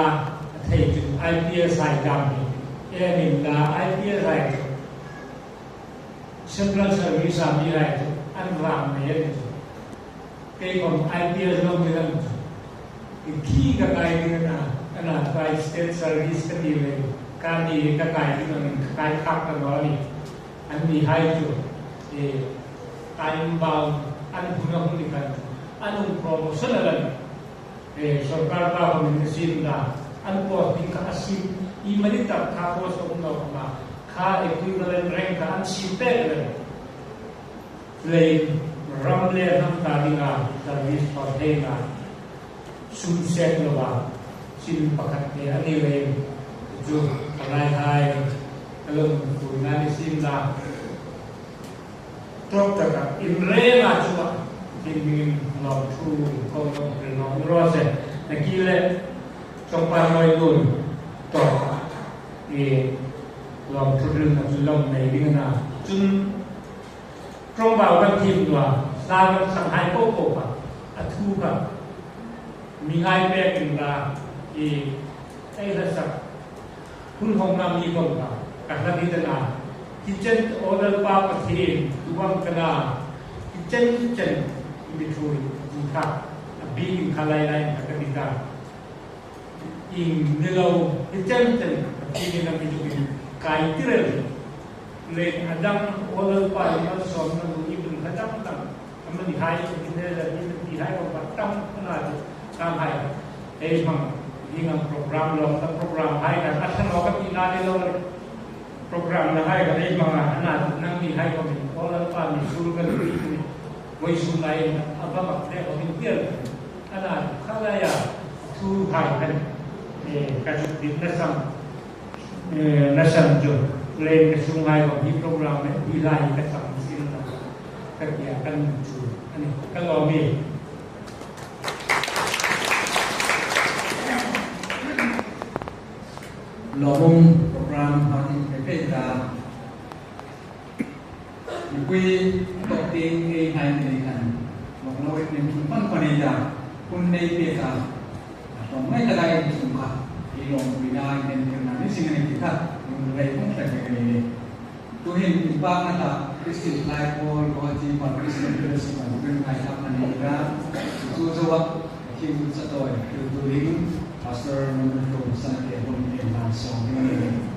a thei chun I P S hai dam hi, en inla I P S hai chu Central Service-a mi hai chu an rang nei a ni chu. Kei khawm I P S lo mi lang chu. I khi ka kai ding a na, a na kai state service ka ti le, ka ni ka kai ding a, ka kai khak ka lo ni. An ni hai chu, e, time bound, an hun a hun ni kan, an hung promotion a la ni. E, sawrkar pa khawm in a siem la, an post ding kha a siem, i mani tak kha post a um naw khawma, kha equivalent rank kha an siem pek le. Leiin ram le hnam ta dinga service thaw theina sum set loa sin pakhat te a ni leiin chu a lai hai a lo ṭhuoina ni sien la. Ṭawk taka inrênga chunga thil dingin lawmthu ko lo hril naw ro se. Nakie le Chawngpar Ngawi Lun tawka i lawmthu hrilna chu lo nei ding a na. Chun Ṭawngbau kan thiem naw a, hla kan hril hai po po kha, a thu kha mi ngai pek inla, i, ei hla sak hun hawngna mi khawm kha, ka hla dit a na. Hi chen aw Lalpa Pathien, tu ang ka na. Hi chen chen mi ṭhuoi, ti kha, a bîkin kha lai lai kha ka dit a. Ieng ni lo, hi chen chen, Pathienin a mi zuk inkai tir el. Leiin a dang, aw Lalpa, i malsawmna lu i bun kha dang dang. Amani hai, i ne la, i ti hai, ko ba tam, na chu, tam hai. Ei hmang, hi ngam program lo, ta program hai, ka, ka thang lo, ka ti na ni lo. Program na hai ka nei hmang a, a na chu nangni hai khawmin, aw Lalpa, mi suol kan ti ni, vawisûn lai a va mak te khawmin tiel. A na chu kha laia thu hai khan, eh, ka zuk dit na sam, eh, na sam chu, leiin ka sung hai khawm hi program hi lai ka sam sin na, ka tia kan chu, a ni, ka lawm e. Lawmum program hmangin pe pe ta. Mipui tawk ding ei hai ni khan. Lawm lo ei nen thun pan pan ei ta. Hun nei pek a. Lawm ngai ta lai ei sung kha. Ei lawmpuina ei nen thun na ni sing ni ti kha. Nun lei kong ta ke ni. Tuhin inpakna ta Christian Life Hall, Guwahati Christian Fellowship an rin hai ta kan ni ta. Tu zo a. Kim sa toi. Tu ring. Pastor Nunun Tum Sana ke hun ei na song ni.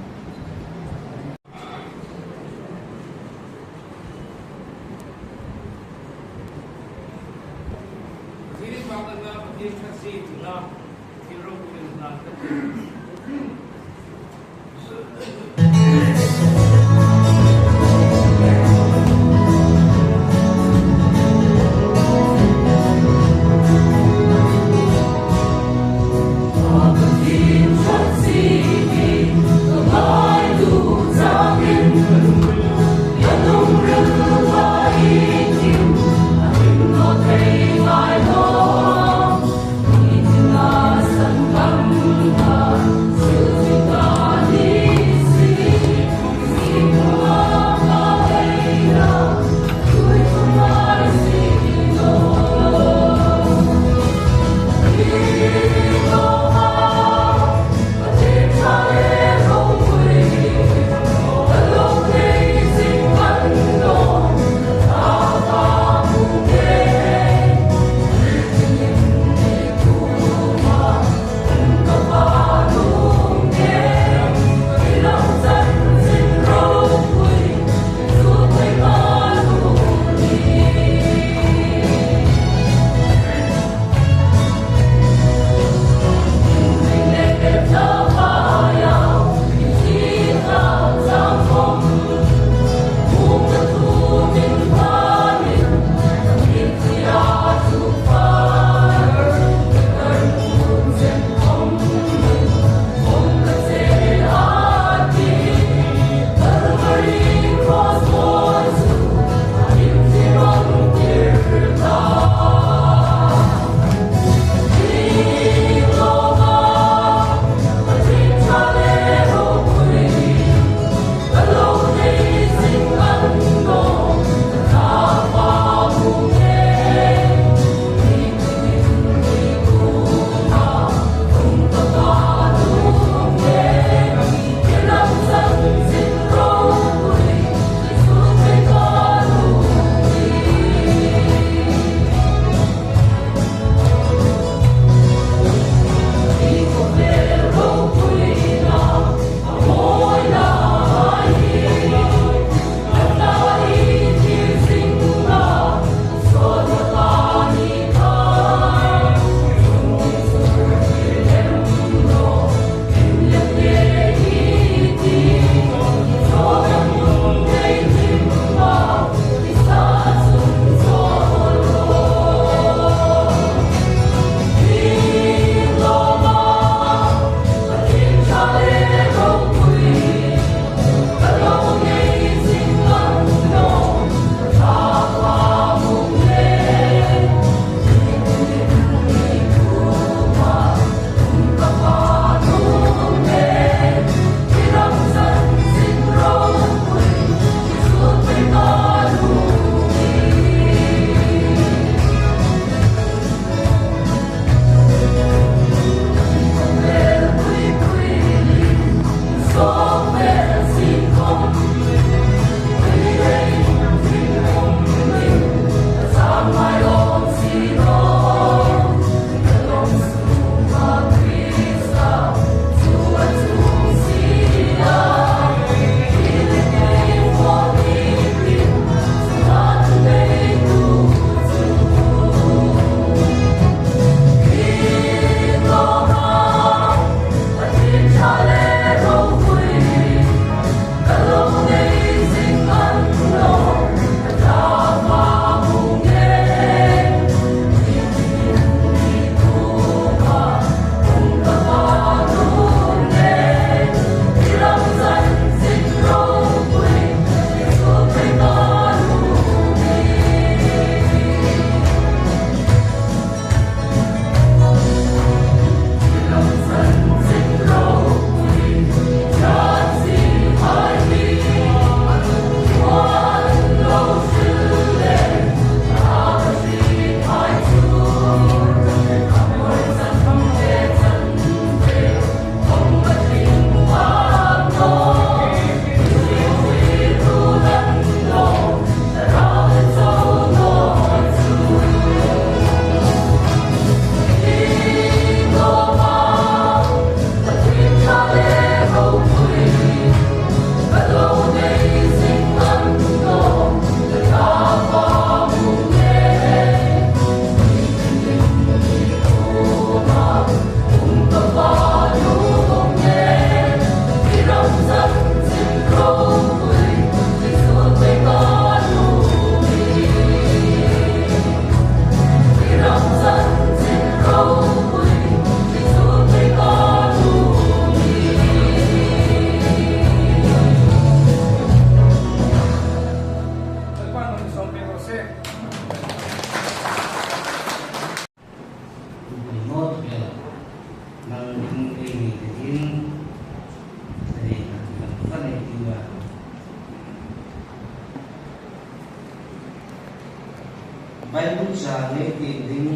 Bible chang ei tiem ding,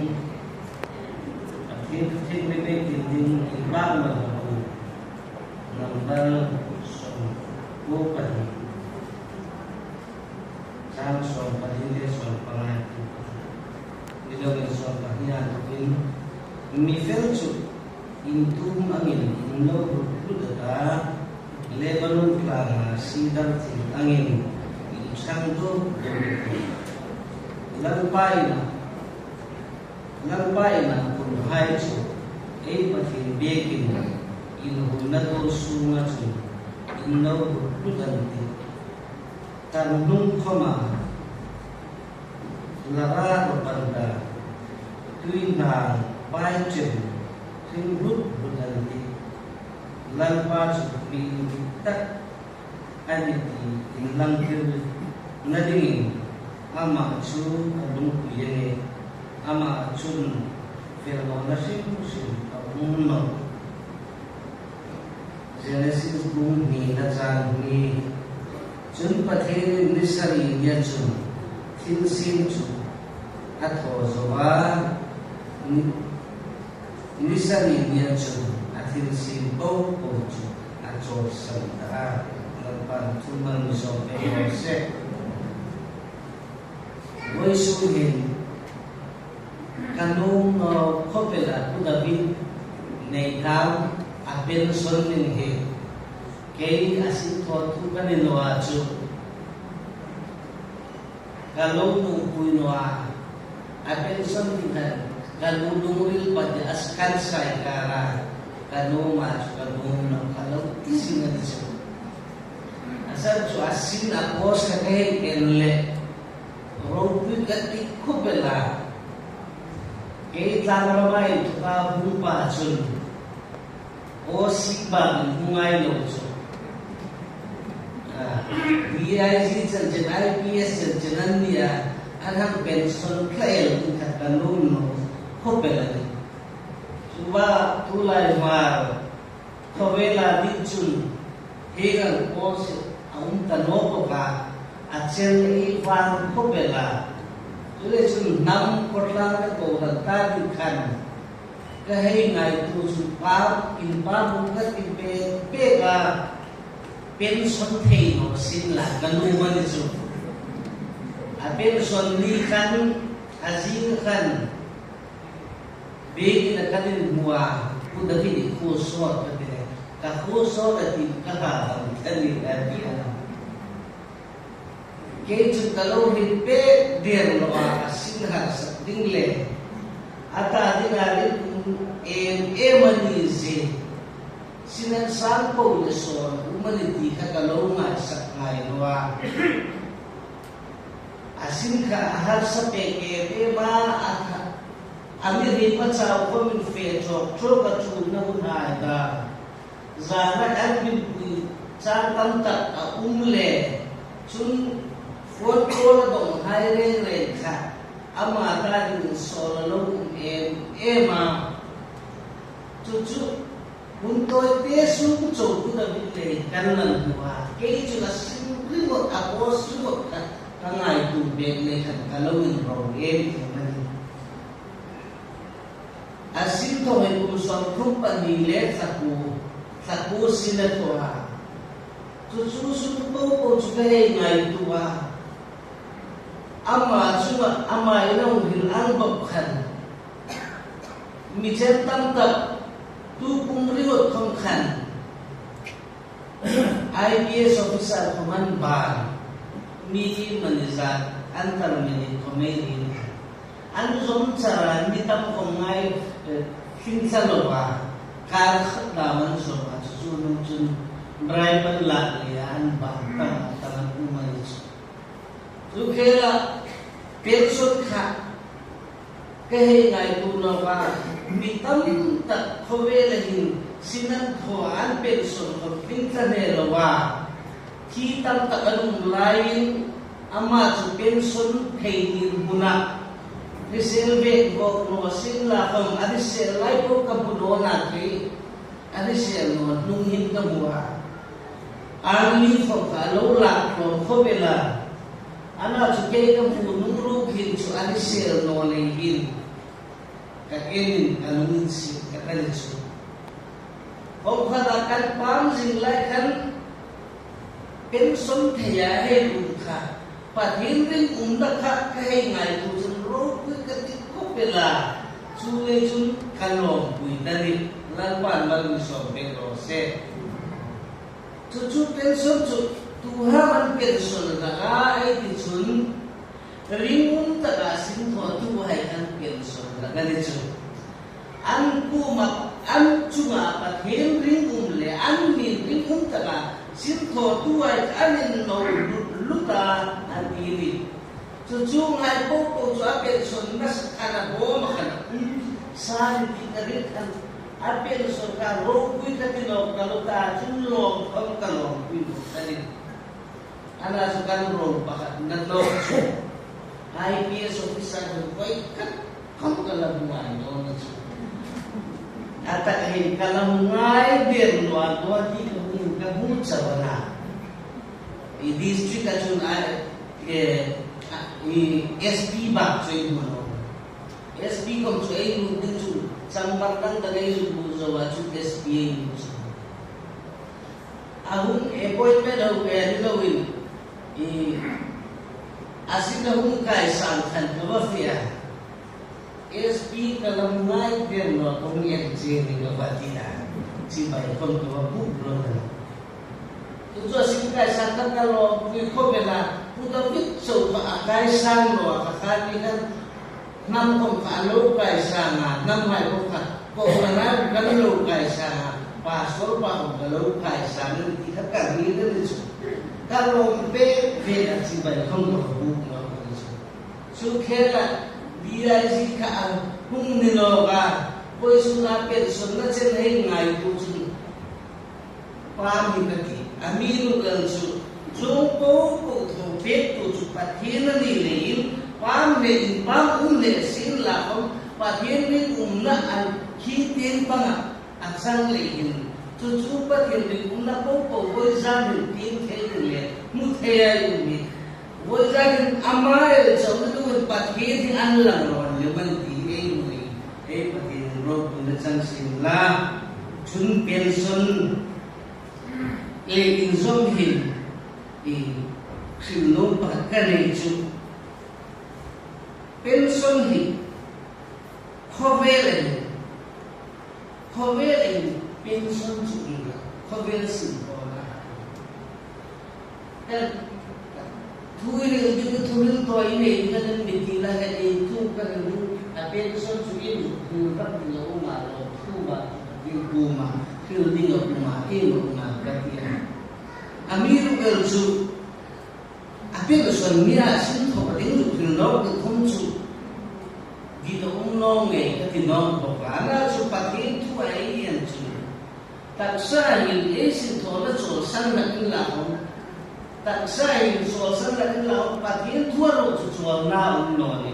a thil thil mi ei tiem ding, i bak ma lo. Number sawmkuo pahni. Chang sawmpahni le sawmpanga. Ni lo ni sawmpahni a tukin. Mi fel chu intum angin inlo rut lut a ta, Lebanon tlanga sidar thing angin inchang dawk dawk a ta. Lalpa ina, Lalpa ina hunhai chu ei Pathien biekin inhumna dawr sunga chun inlo rut lut an tih. Kan hnung khoma lara ro pan ta, tui hna pai chen hring rut rut an tih. Lalpa chu mi indik tak a ni ti inlangtirna dingin ama chu a lungpui a nih. Ama chun fel nawna hrim hrim a um nawh. Genesis bung hnina chang hni. Chun Pathienin ni sari nia chun thil siem chu a thaw zo a, ni, ni sari nia chun a thil siem popo chu a chawlsan ta a. Lalpan thu mal mi sawm pek raw se. Vawisun hin ka nuom naw khawp el a, Pu David Neitham, a pension ding hi kei a sinthawtu ka ni naw a chu ka lo nuom pui naw a, a pension ding khan ka nu lungril pati a kan sai kara ka nuom a chu ka nuom naw ka lo ti zing a ni chu. A san chu a sin a post ka hei en le ropui ka ti khawp el a. Kei tlang rama inthawka hung pa chun O C bangin hung ngai lo chu. A, D I G chen chen, I P S chen chen an nia, an hang pension tla el in khat ka nuom naw khawp el a nih. Chu va tulai Hmar khawvela ding chun hieng ang post a um ta naw bawk a, a chel ei vang khawp el a. Chu le chun hnam khawtlang ka kohran ta ding khan ka hei ngaituo chu pa, in pa bung ka ti pek pek a, pension thei naw sin la ka nuom a ni chu. A pension ni khan, a zing khan, biekin a kan inhmu a, Pu David i khuo sawt ka ti le, ka khuo sawt a ti ka ha dam ka ni a ti a. Kei chu ka lo hriet pek der naw a, a sin harsa ding le a ta dinga ringum em em a ni zie. Sin an sang po le sawn um a ni ti kha ka lo ngaisak ngai naw a. A sin kha a harsa pek em em a, a kha a mi ring a chau khawmin fe chawk chawk a chun na hun hai ta. Zana an min pui chang tam tak a um le chun phone call a dawng hai reng reng kha ama ta dingin sawl a lo um em em a. Chu chu hun tawite sung chauh Pu David le kan lan hmu a, kei chu a sin ringawt a post ringawt kha ka ngaituo pek le khan ka lo inro em em a nih. A sin thaw hi kum sawmthum pahni le thlakuo, thlakuo sin a thaw a. Chu chu sung po po chu ka hei ngaituo a. Ama chunga, ama ina hung hril ang bawk khan. Mi chen tam tak tu kum ringawt khawm khan I P S officer khawm an ban, mi manager an tar manager khawm ei ni. An zawm chara mi tam khawm ngai, eh, hring thla lo a, kar khat dam an zawm a, chu chu nung chun bribe an lak le an ban tam tam an um a ni chu. Chu khela pension kha ka hei ngaituo naw a, mi tam tak khawvela hin sin an thaw a, an pension khawm hring thla hne lo a, thi tam tak an um laiin ama chu pension thei ding hmuna hrisel ve bawk naw sin la khawm a hrisel lai po ka hmu naw a thei. A hrisel naw hnung hin ka hmu a. Army khawm kha a lo lak tlawm khawp el a. Ana chu kei ka hmu hnung ruok hin chu a ni sel naw leiin ka enin ka lunginsiet ka ta ni chu. Hawng khata kan pam zing lai khan pension theia hei um kha, Pathien ringumna kha ka hei ngaituo chun ropui ka ti khawp el a. Chuleiin chun ka lawmpui ta ni, Lalpan mal mi sawm pek raw se. Chu chu pension chu tu ham an pension hlak a ei ti chun, ringum taka sinthawtuhai khan pension hlak a ni chu. An kuoma, an chunga Pathien ringum le an mi ringum taka sinthawtuhai an inno lut lut a, an ti ni. Chu chu ngai po po chu a pension nasa khan a bawm a khan a um sa ni ti ka ring khan, a pension ka ropui ka ti nawk ka lo ta chun lawm khawm ka lawmpui bawk ka ni. Ana chu kan ro pakhat na lo chu I P S officer chu voi khat khawm ka la ngai naw ni chu. A tak hin ka la ngai der naw a, Guwahati ka hung ka hmu chau a na. I district a chun a, eh, a, i S P bak chu ei hmu naw. S P khawm chu ei lut ding chu, changmar dang dang ei lut zo a chu S P ei lut chu. A hun appointment ho pe ni loin, i, a sin a hun kai sang khan ka va fe a. S P ka la ngai der naw, ka hung en che ni ka va ti a. Chibai khawm ka va buk lo na. Chu chu a sin kai sang khan ka lawmpui khawp el a, pu ka vik chau kha a kai sang lo a, kha kha ni khan hnam khawm kha a lo kai sang a, hnam hai khawm kha kohranhai khawm ka lo kai sang a, pastor pa khawm ka lo kai sang a ni ti kha ka ring a ni chu. Ka lawm pek pek a, chibai khawm ka va buk lo a ni chu. Chu khela D I G kha a hung ni nawk a, vawisuna pension-na chen hei ngaituo chun pam hi ka ti. Amiruokchu chuong po po thaw pektu chu Pathien a ni leiin, pam le inpam um le sien la khawm, Pathien ringumna an khi tieng panga a chang leiin, chu chu Pathien ringumna po po vawisun hin tiem thei ding le hmu thei a um hi. Vawisun hin ama el chauh ni loin Pathien hi an lang rawn lem an ti ei hmu hi. Ei Pathien ropuina chang sien la. Chun pension le inzawm hin, i, hril nuom pakhat ka nei chu, pension hi khawvel a ni. Khawvel a ni, pension chu um la, khawvel sin khawm la. Ka thu hril ding, thu hril thaw nei ding ka nei mi ti la, ka ei thu ka hril ding, a pension chu in hril rak ding a um a, lo thu ma, hril thu ma, hril ding a um a, in a um a, ka ti a. Amiruokchu, a pension mi a sin thaw ding chu hril nawk ding khawm chu dit a um naw ngei ka ti nawk bawk a. Ana chu Pathien thu a ei en chu, taksa hin ei sinthawna chawlsan hlak inla khawm, taksa hin chawlsan hlak inla khawm, Pathien thu a ro chu chawlna um naw ni.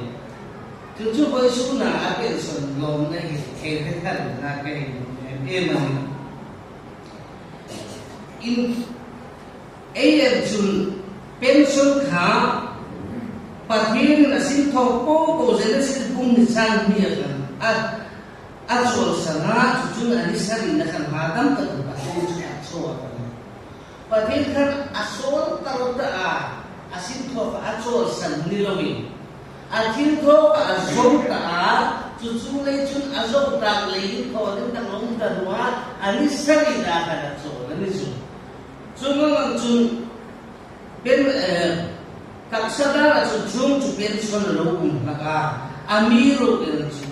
Chu chu vawisuna a pension lawmna hi thei thei tharna ka hei nuom em em a nih. In, ei en chun pension kha Pathienin a sin thaw po po Genesis bung hni chang hni a khan a, a chawlsan a, chu chun a ni sarina khan hma tam tak Pathien chu a chawlsan a. Pathien khan a sawl ta ro ta a, a sin thaw kha a chawlsan ni loin, a thilthaw kha a zo ta a, chu chu lei chun a zo tak leiin thaw ding tak lo um ta naw a, a ni sarina khan a chawl a ni chu. Chuong ang chun pen, eh, taksa dara chun chuong chu pension a lo um hlak a, amiruokchu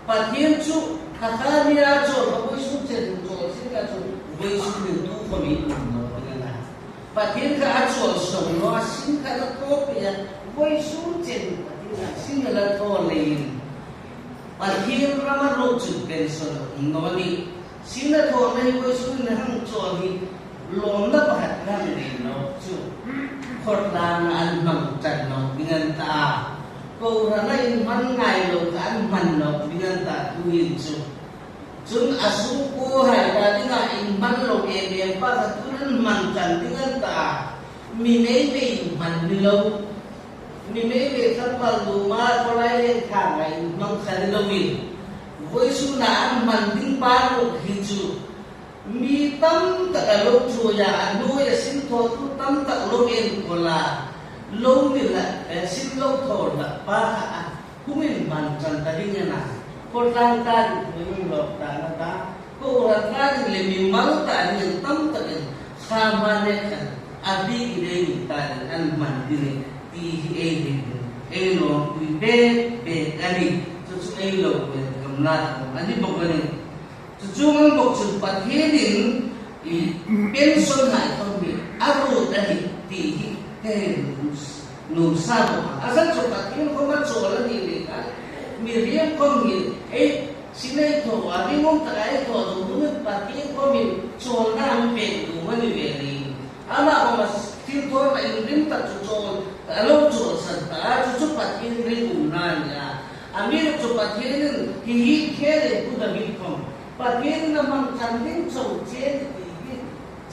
Pathien chu kha kha nia chawl kha vawisun chen chawl sin kha chu vawisun hin tu khawm ei um naw ding a na. Pathien kha a chawlsan naw a, sin kha a thaw pei a, vawisun chen Pathien a sin a la thaw leiin Pathien rama ruok chun pension a um naw ni. Sin a thawna hi vawisun hin a hang chawl hi lawmna pakhat ka hang nei nawk chu, khawtlangna an hmang ṭan nawk ding an ta a, kohrana inhman ngai lo kha an hman nawk ding an ta tuhin chu. Chun a sungkuohai ta dinga inhman lo em em pa kha tuhin an hman ṭan ding an ta a, mi nei nei inhman ni lo. Mi mei le tlangval luma khawlai le tha ngai hmang kha ni lovin, vawisuna an hman ding pa ruok hi chu mi tam tak a lo ṭhuoi a, a hnuoia sin thawtu tam tak lo enkawl a, lo ni la, eh, sin lo thaw hlak pa kha a humin hman ṭan ta ding a na. Khawtlang ta ding, hnuoi hung lawk ta na ta, kohran ta ding le mimal ta ding tam takin kha hma nek khan a bik i nei ni ta ding an hman ding ni ti hi ei hriet ding, ei lawmpui bek bek a nih. Chu chu ei lo welcome-na a ni bawk a nih. Chu chu ngang bawk chun Pathienin i pension hai khawm hi a ruot a nih ti hi hei nuom sa bawk a. A zat chu Pathien khawm a chawl a ni le kha, mihriem khawm hi ei sin ei thaw a, ringum taka ei thaw zo dingin Pathien khawmin chawlna a mi pek nuom a ni ve a nih. Ama khawma thilthawna inrim tak chu chawl, a lo chawlsan ta a, chu chu Pathien ringumna a ni a. Amiruokchu Pathienin hi hi khel ei pu dam hi khawm, Pathienin a hmang ṭan ding chau che ni ti hi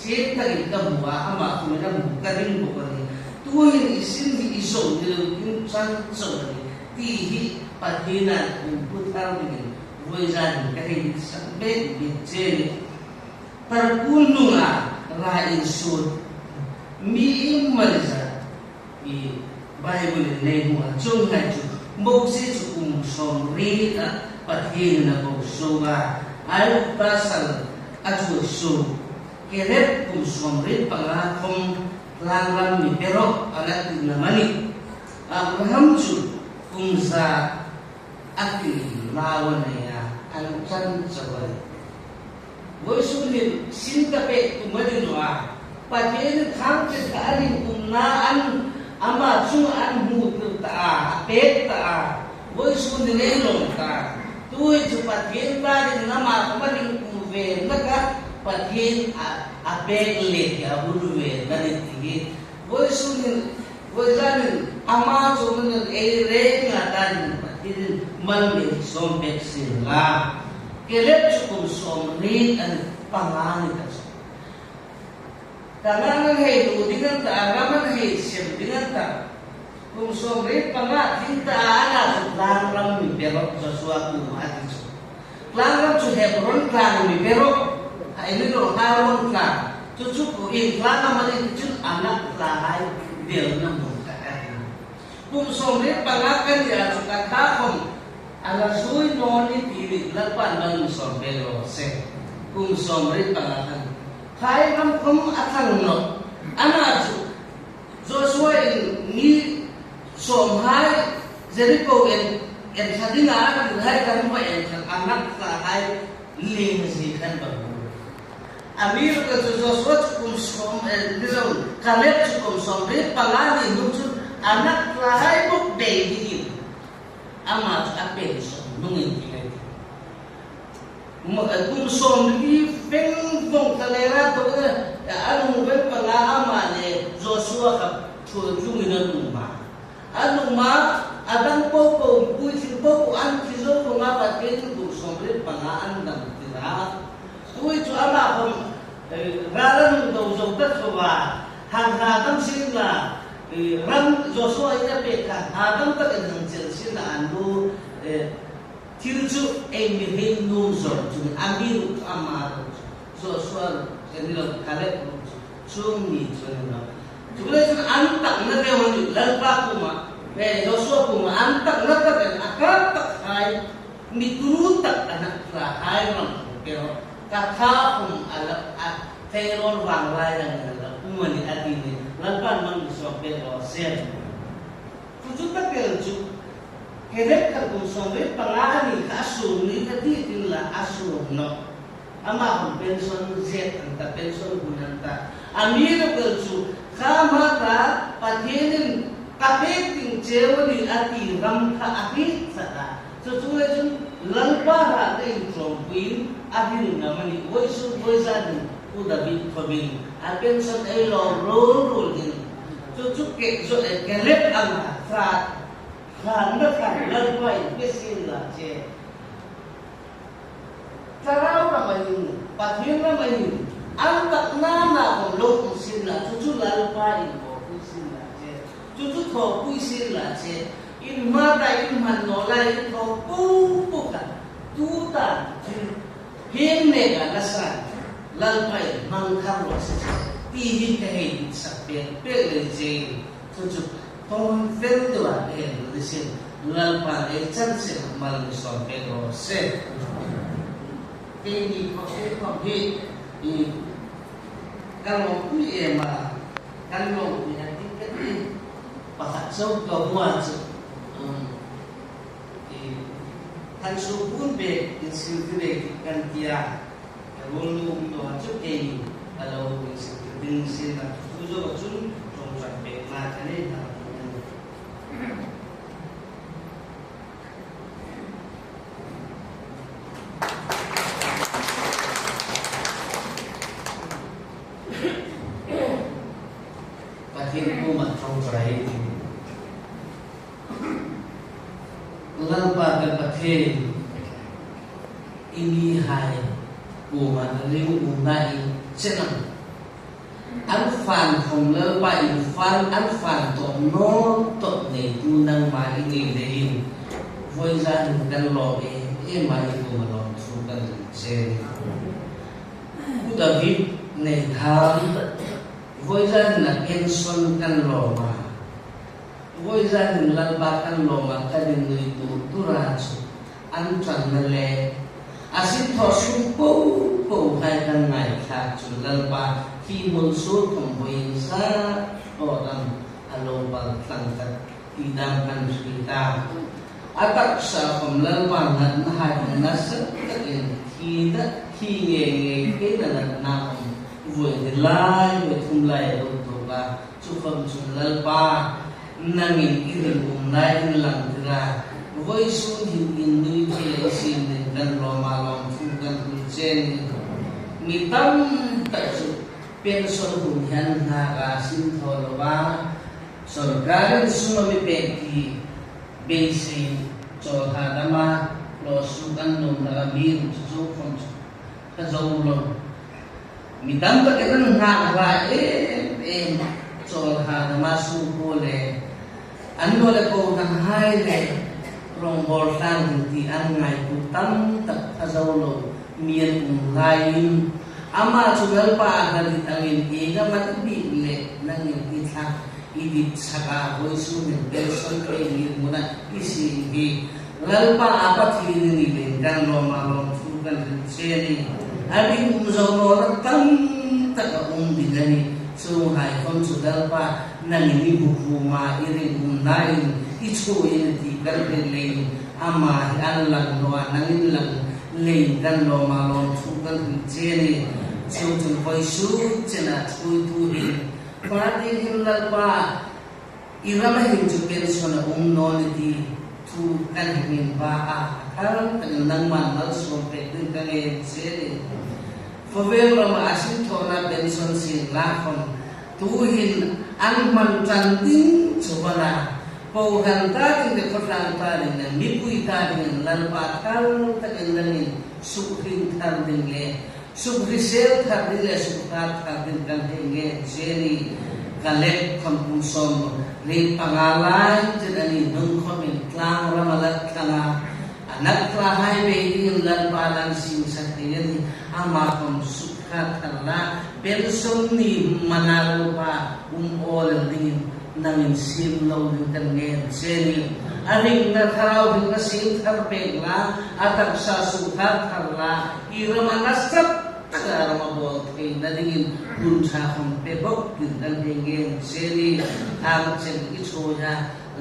chieng takin ka hmu a, ama khawmin a hmu ka ring bawk a nih. Tuhin i sin hi i zo ni lo ding chang chau a nih ti hi Pathienin a mi pu thar dingin vawizanin ka hei san bek bek che a nih. Tarkul hnunga ra insuo mi ieng mani zat i Bible-in ei hmu a, chuonghai chu Mosie chu kum sawmriet a Pathienin a ko suok a, Aigupta sal a ṭhuoi suok. Caleb kum sawmriet panga khawm tlanglam mi pe rawh a na ti na mani. Abraham chu kum za a ti lau a nei a, an ṭan chau a nih. Vawisun hin sin ka pek tum a ni naw a, Pathienin khang chet kha a ringumna an ama chunga an hmu tir ta a, a pek ta a, vawisun hin ei lawm ta. Tuhin chu Pathien ta dingin ama khawm a ringum ve na kha, Pathien a, a pek le a hun ve ta ni ti hi. Vawisun hin, vawizanin ama chu nun ei renga ta dingin Pathienin mal mi sawm pek sien la. Caleb chu kum sawmriet a nih, panga a ni ta chu. Kanaan an hei hmu ding an ta, ram an hei siem ding an ta. Kum sawmriet panga ding ta a, a na chu tlanglam mi pe rawh Joshua kuoma a ti chu. Tlanglam chu Hebron tlang mi pe rawh, a ni lo Hebron tlang. Chu chu ieng tlang am a ni ti chun Anak tlahai delna hmun kha a nih. Kum sawmriet panga ka ni a chu ka tha khawm a la zui naw ni ti ni, Lalpan mal mi sawm pek raw se. Kum sawmriet panga khan. Khai ram khawm a thlang nawh. A na chu Joshua-in mi sawmhai Jericho en, en thla ding a, a tirhai khan va en thla, Anak tlahai leng zie khan va hmu. Amiruokchu Joshua chu kum sawm, eh, ni lo, Caleb chu kum sawmriet panga ni hnung chun Anak tlahai bawk bei dingin ama chu a pension hnungin ti le. Mo-, eh, kum sawmli veng vawng thlalera to, eh, a nung veng panga ama le Joshua kha ṭhuoi tlungin an um a. An um a, a dang po po, puitling po po an thi zo khawma Pathienin kum sawmriet panga an dam tir a. Tuhin chu ama khawm, eh, ral an hung do zo ta tho a, hang ha dam sien la, eh, ram Joshua-in a pek kha, ha dam takin hang chel sien la an nu, eh, Thil chu ei mi hriet nuom zawk chu a mi ruok chu ama ruok chu, Joshua ruok chu a ni lo, Caleb ruok chu, chuong ni chu a ni lo. Chuleiin an takna deu a nih, Lalpa kuoma, eh, Joshua kuoma an takna tak a ni a, a kar tak hai, mi turu tak Anak tlahai ram pe rawh, ka tha khawm a la, a Pharaoh vanglai ram a la um a nih a ti ni, Lalpan mal mi sawm pek raw se. Chu chu tak el chu, Caleb khan kum sawmriet panga a ni kha a suong ni ka ti ding la a suong nawh. Ama hun pension zet an ta, pension hun an ta. Amiruokchu kha hma ta, Pathienin ka pek ding cheu a nih a ti ram kha a hriet tlat a. Chu chu le chun Lalpa hrat dingin tlawmpuiin a hril ngam a nih, vawisun vawizanin Pu David khawmin a pension ei lawm ruol ruol hin. Chu chu ke, chu, eh, Caleb anga hrat, hratna khan Lalpain pe sien la che. Thlarau rama hin, Pathien rama hin, an takna na khawm lo um sien la, chu chu Lalpain pe sien la che. Chu chu thawpui sien la che, in hma ta in hman naw lai in thaw po po kha. Tuta thil hieng neka la san, Lalpa in hmang thar raw se, ti hi ka hei sak pek pek lei che. Chu chu tawn fel deu a ka hei ni sien, Lalpa ei chan sien mal mi sawm pek raw se. Keini khawm, kei khawm hi, i, ka lawmpui em a, kan lawmpui a ti ka ti. Pakhat chau ka hmu a chu, um, i, kan su bun bek in sil ti le kan tia. Ka ruol nu um naw a chu keini a lo in sil ti ding sien a, chu zo chun ṭawngṭai pekna ka nei ta. Pathien kuoma ṭawngṭai ei tih. Lalpa kan Pathien, i mihai kuoma ringumna i chen a. An fan khom Lalpa in fan, an fan tawp naw tawp neitu nangma i ni leiin, vawizan kan lawm em em a, i kuoma lawmthu kan hril che. Pu David Neitham, vawizan a pension kan lawm a. Vawizan Lalpa kan lawm a, kan innuitu tura chu an ṭanna le a sinthaw sung po po hai kan ngaithlak chu Lalpa hi hmun sur khom vawiin sa tawt am a lo pal tlang tak ti dam kan hriet a. A taksa khom Lalpa natna hai khom nasa takin thi ta, thi ngei ngei thei na natna khom vawi hni lai, vawi thum lai a lo tuok a. Chu khom chun Lalpa, nangin i ringumna in lang tir a. Vawisun hin innui thei a i siem ding kan lawm a, lawmthu kan hril che a nih. Mi tam tak chu pension hun hi an hnak a, sinthaw lo a. Sawrkarin sum a mi pek ti beisei, chawlhadama lawsuok an nuom hlak a, mi rum chu zo khom chu ka zo lo. Mi tam takin an nghak hla em em, chawlhadama sum po le, an naw le kohranhai le, rawngbawl tlang ding ti an ngaitu tam tak ka zo lo, mi an um hlaiin, ama chu Lalpa a hla dit angin, i gam a ti bik le, nangin i thlak, i dit sak a, vawisun hin pension pei mi hmuna i siem hi Lalpa a Pathien i ni leiin kan lawm a, lawmthu kan hril che a nih. A ringum zo nawna tam tak a um ding a nih. Chuonghai khom chu Lalpa nangin i buphum a, i ringumna in i chuoi a nih ti kan hril leiin, ama hi an lang naw a, nangin lang leiin kan lawm a, lawmthu kan hril che a nih. Chuongchun vawisun chena thuoitu hin, Pathien hin Lalpa, i rama hin chu pension a um naw ni ti thu kan hei inhma a, a thar takin nangman malsawm pek ding ka ngen che a nih. Khawvel rama a sinthawna pension sien la khom, tuhin an hmang ṭan ding chu va na, kohran ta ding le khawtlang ta ding le mipui ta dingin Lalpa thar takin nangin sukhring thar ding le sukhrisel thar ding le sukhrat thar ding kan hei ngen che a nih. Ka lek khom kum sawmriet panga lai chena ni hnung khomin tlang rama la thlang a, a nak tlahai bei dingin Lalpa nangin siem sak thei a nih. Ama khom sukhrat thar la, pension ni hmuna Lalpa um awl dingin nangin siem lo ding kan ngen che a nih. A ringna thlarau ringna siem thar pek la, a taksa sukhrat thar la, i rama nasa tak a rama bawl theina dingin hun ṭha khom pe bawk ding kan hei ngen che a nih. Thang chen i chuoi a,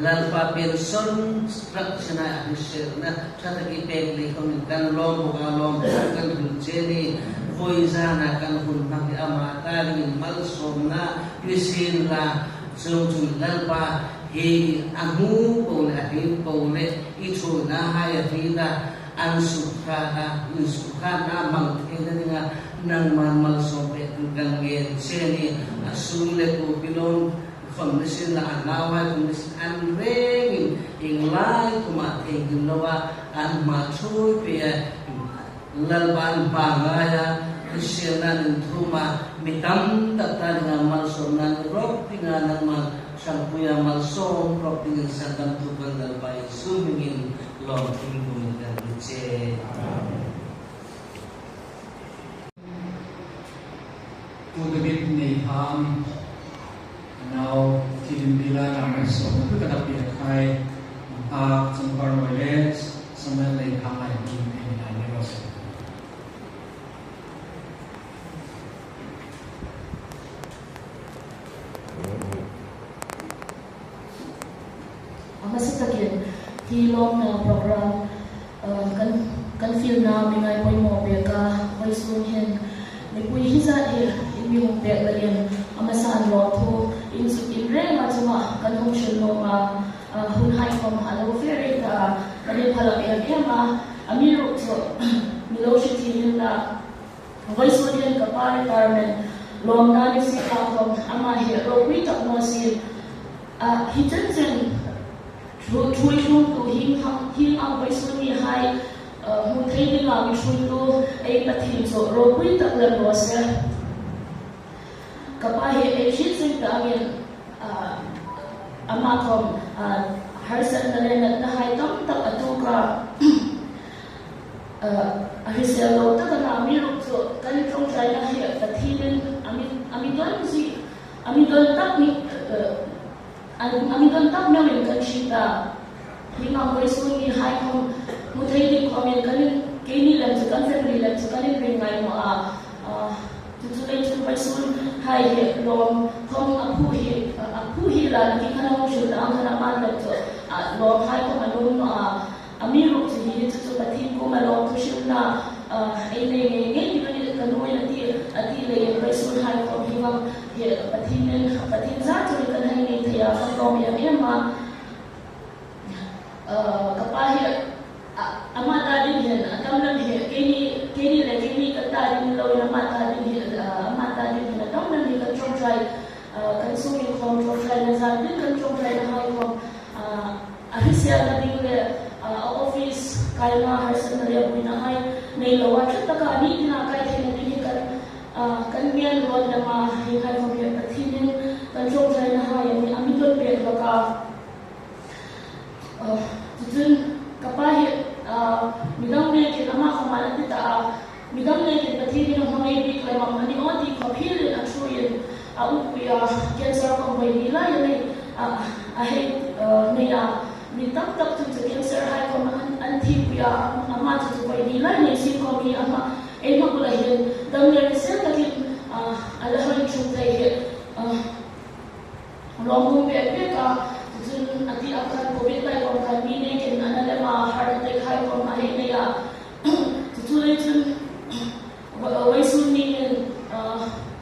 Lalpa pension rak chena hriselna ṭha tak i pek lei khomin kan lawm bawk a, lawmthu kan hril che a nih. Vawizana kan hun hmang hi ama ta dingin malsawmna ni sien la, chuongchun Lalpa hi a hmu po le a hriet po le i chuoinahai a hriet a, an sukhrat a, in sukhratna hmang theina dinga nangman malsawm pek ding kan ngen che a nih. A sum le kuo pilawm khom ni sien la, a nauhai khom ni sien, an rengin ieng lai khoma thei ding loa an hma thuoi pei a, Lalpa an hma ngai a, hriselna an inthum a, mi tam tak ta dinga malsawmna ni rawp dinga nangman Ṭhangpuia malsawm rawp dingin sandamtu kan Lalpa Isu hmingin lawmthu bum kan hni che. Pu David Neithang, a nau, thil inbila ram sawm tu ka ta pia khai, a chungkar mawi le, Samuel Neithang ai, min thei na ni ro se. A hmasa takin hi lawmna program, uh, kan, kan fielna mi ngai poimaw pek a, vawisun hin mipui hi zat hi in mi hung pek leiin a hmasan lawmthu in chu, in renga chunga kan hung hril nuom a, uh, hun hai khom a lo fe rei ta a, kan inphalam em em a, amiruokchu mi lo hriet hi hin la, vawisun hin ka pa retirement lawmna ni si kha khom ama hi ropui tak naw si. A, hi chen chen thu, thu tlungtu hieng ang, hieng ang vawisun ni hai, a, hmu thei dinga mi ṭhuoitu ei Pathien chu ropui tak lem raw se. Ka pa hi ei hriet zing ta angin, a, ama khom, a, harsatna le natna hai tam tak a tuok a, a, a hrisel lo tak a na, amiruokchu kan ṭawngṭaina hi Pathienin a mi, a mi dawn zie, a mi dawn tak ni, a, a, a mi dawn tak meuin kan hriet a. Hieng ang vawisun ni hai khom hmu thei ding khomin kan in, keini lem chu, kan family lem chu kan inring ngai naw a. A, chu chu lei chun vawisun hai hi lawm khom a phu hi, a, a phu hi la, nakie khan a hung hril ta ang khan ama lem chu, a, lawm hai khom a nuom naw a. Amiruokchu hi chu chu Pathien kuoma lawmthu hrilna, a, ei nei ngei ngei ding a nih ka nuin a ti, a ti leiin vawisun hai khom hieng ang hi Pathienin, Pathien zat chun kan hai ngei thei a, kan lawm em em a. A, ka pa hi, a, ama ta ding hin, a tam lam hi, keini, keini le keini kan ta ding loin ama ta ding hi, a, ama ta ding hin, a tam lam hi kan ṭawngṭai, a, kan sungin khom ṭawngṭaina zan ding kan ṭawngṭaina hai khom, a, a hriselna ding le, a, a office kaina harsatna le buoina hai nei lo a, ṭha taka ni tina kai theina ding hi kan, a, kan ngen ruot lem a, hi hai khom hi Pathienin kan ṭawngṭaina hai a mi, a mi dawn pek hlak a. A, chu chun ka pa hi, a, midang nekin ama khom a na ti ta a, midang nekin Pathienin a hmang ei bik lem ang a ni aw ti khawp hielin a ṭhuoiin a ukpui a, cancer khom voi ni lai a nei, a, a hei, a, nei a, mi tam tak chun chu cancer hai khom an, an thipui a, ama chu chu voi ni lai nei si khom hi ama, ei hma bula hin dam le hrisel takin, a, a la hoi ṭhung thei hi, a, lawmum bek bek a, chu chun a ti ang khan covid lai khom khan mi nekin a na lem a, heart attack hai khom a hei nei a. Chu chu lei chun, va-, vawisun ni hin, a,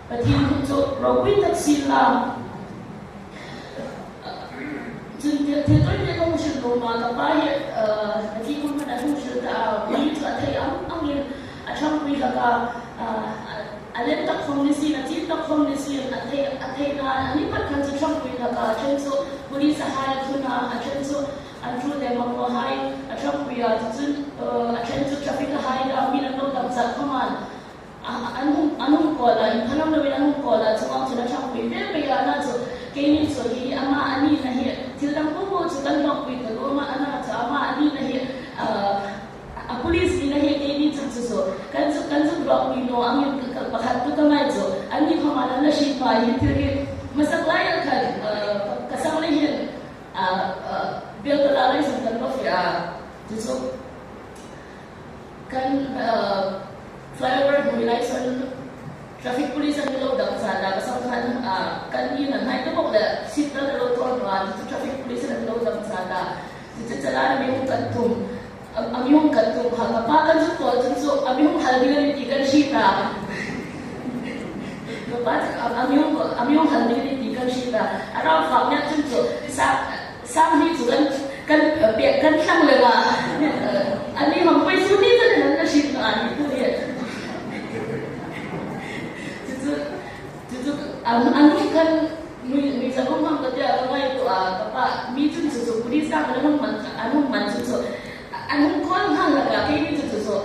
Pathien hming chu ropui tak sien la. Chun thil, thil tawi te ka hung hril nuom a, ka pa hi, a, nakie khom khan a hung hril ta a, mi chu a thei ang angin a ṭhangpui hlak a, a, a, a lem tak khom ni sien, a chim tak khom ni sien, a thei, a theina a ni phat khan chu ṭhangpui hlak a, a ṭhen chu police a hai a thlun a, a ṭhen chu an ṭhu te mamaw hai a ṭhangpui a, chu chun, a, a ṭhen chu traffic a hai a, mi an lo dam zat khom a, a, an hung, an hung call a, inphalam loin an hung call a, chuong ang chun a ṭhangpui ve ve a, a na chu keini chu hi ama a nina hi, thil dang po po chu kan hlawkpui ta lo, ama, a na chu ama a nina hi, a, a police nina hi keini chu chu chu kan chu, kan chu hlawkpui naw angin ka, ka pakhat tu ka ngai chu, anni khom an la hriet hma hi thil hi hmasak laia khan, a, ka, ka sang lei hin, a, a, Beltala lai saw kan va fe a, chu chu kan, a, flyover hnuoi lai saw traffic police an lo dam zat a, ka sang khan, a, kan in a hnai ta bawk le seat belt a lo thaw naw a, chu traffic police an lo dam zat a, chu chu chala mi hung kan tum. A, a mi hung kan tum kha, ka pa kan zuk call chun chu a mi hung hal ding a ni ti kan hriet a. Ka pa chu a, a mi hung, a mi hung hal ding a ni ti kan hriet a. A rau fak ngat chun chu sang, sanghni chu kan, kan, a, pek kan thlang lem a. A ni hang pei chu ni chu kan hriet a ni tu hi. Chu chu, chu chu, a, a nu kan nui, nui sa hung hang ka tia ka ngaituo a, ka pa mi chun chu chu police ta kan hung man, an hung man chu chu. An hung call nghal hlak a, keini chu chu chu.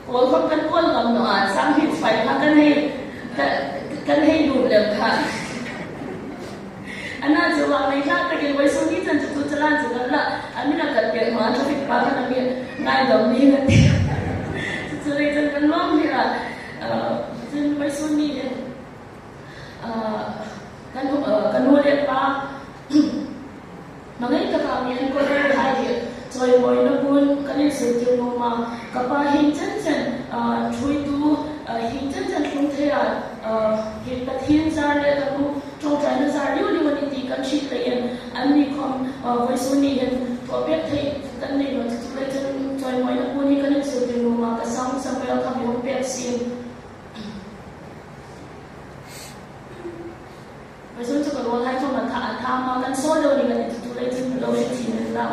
Call khom kan call ngam naw a, sanghni fai kha kan hei, kan, kan hei lut lem kha. A Ana chu a ngaithlak takin vawisun ni chen chu chu chalan chu kan la. A mi la kal pek naw a, traffic pa khan a mi ngaidam ni a ti. Chu chu lei chen kan lawm ni a. Ah, chun vawisun ni hin, ah, kan, ah, kan nu le pa hmangai taka mi enkawl hai hi chawimawina puon kan insuo tir nuom a. Ka pa hieng chen chen, ah, ṭhuoitu, ah, hieng chen chen tlung thei a, ah, hi Pathien zar le ka nu ṭawngṭaina zar liu liu a ni ti kan hriet leiin, anni khom, ah, vawisun ni hin thaw pek thei kan nei naw chu chu lei chen chawimawina puon hi kan insuo tir nuom a, ka sang Samuel kha mi hung pek sien. Vawisun chu ka ruolhai khom a tha, a tha ma kan sawl lo ni ka ti chu chu lei chen lo hre thiem la.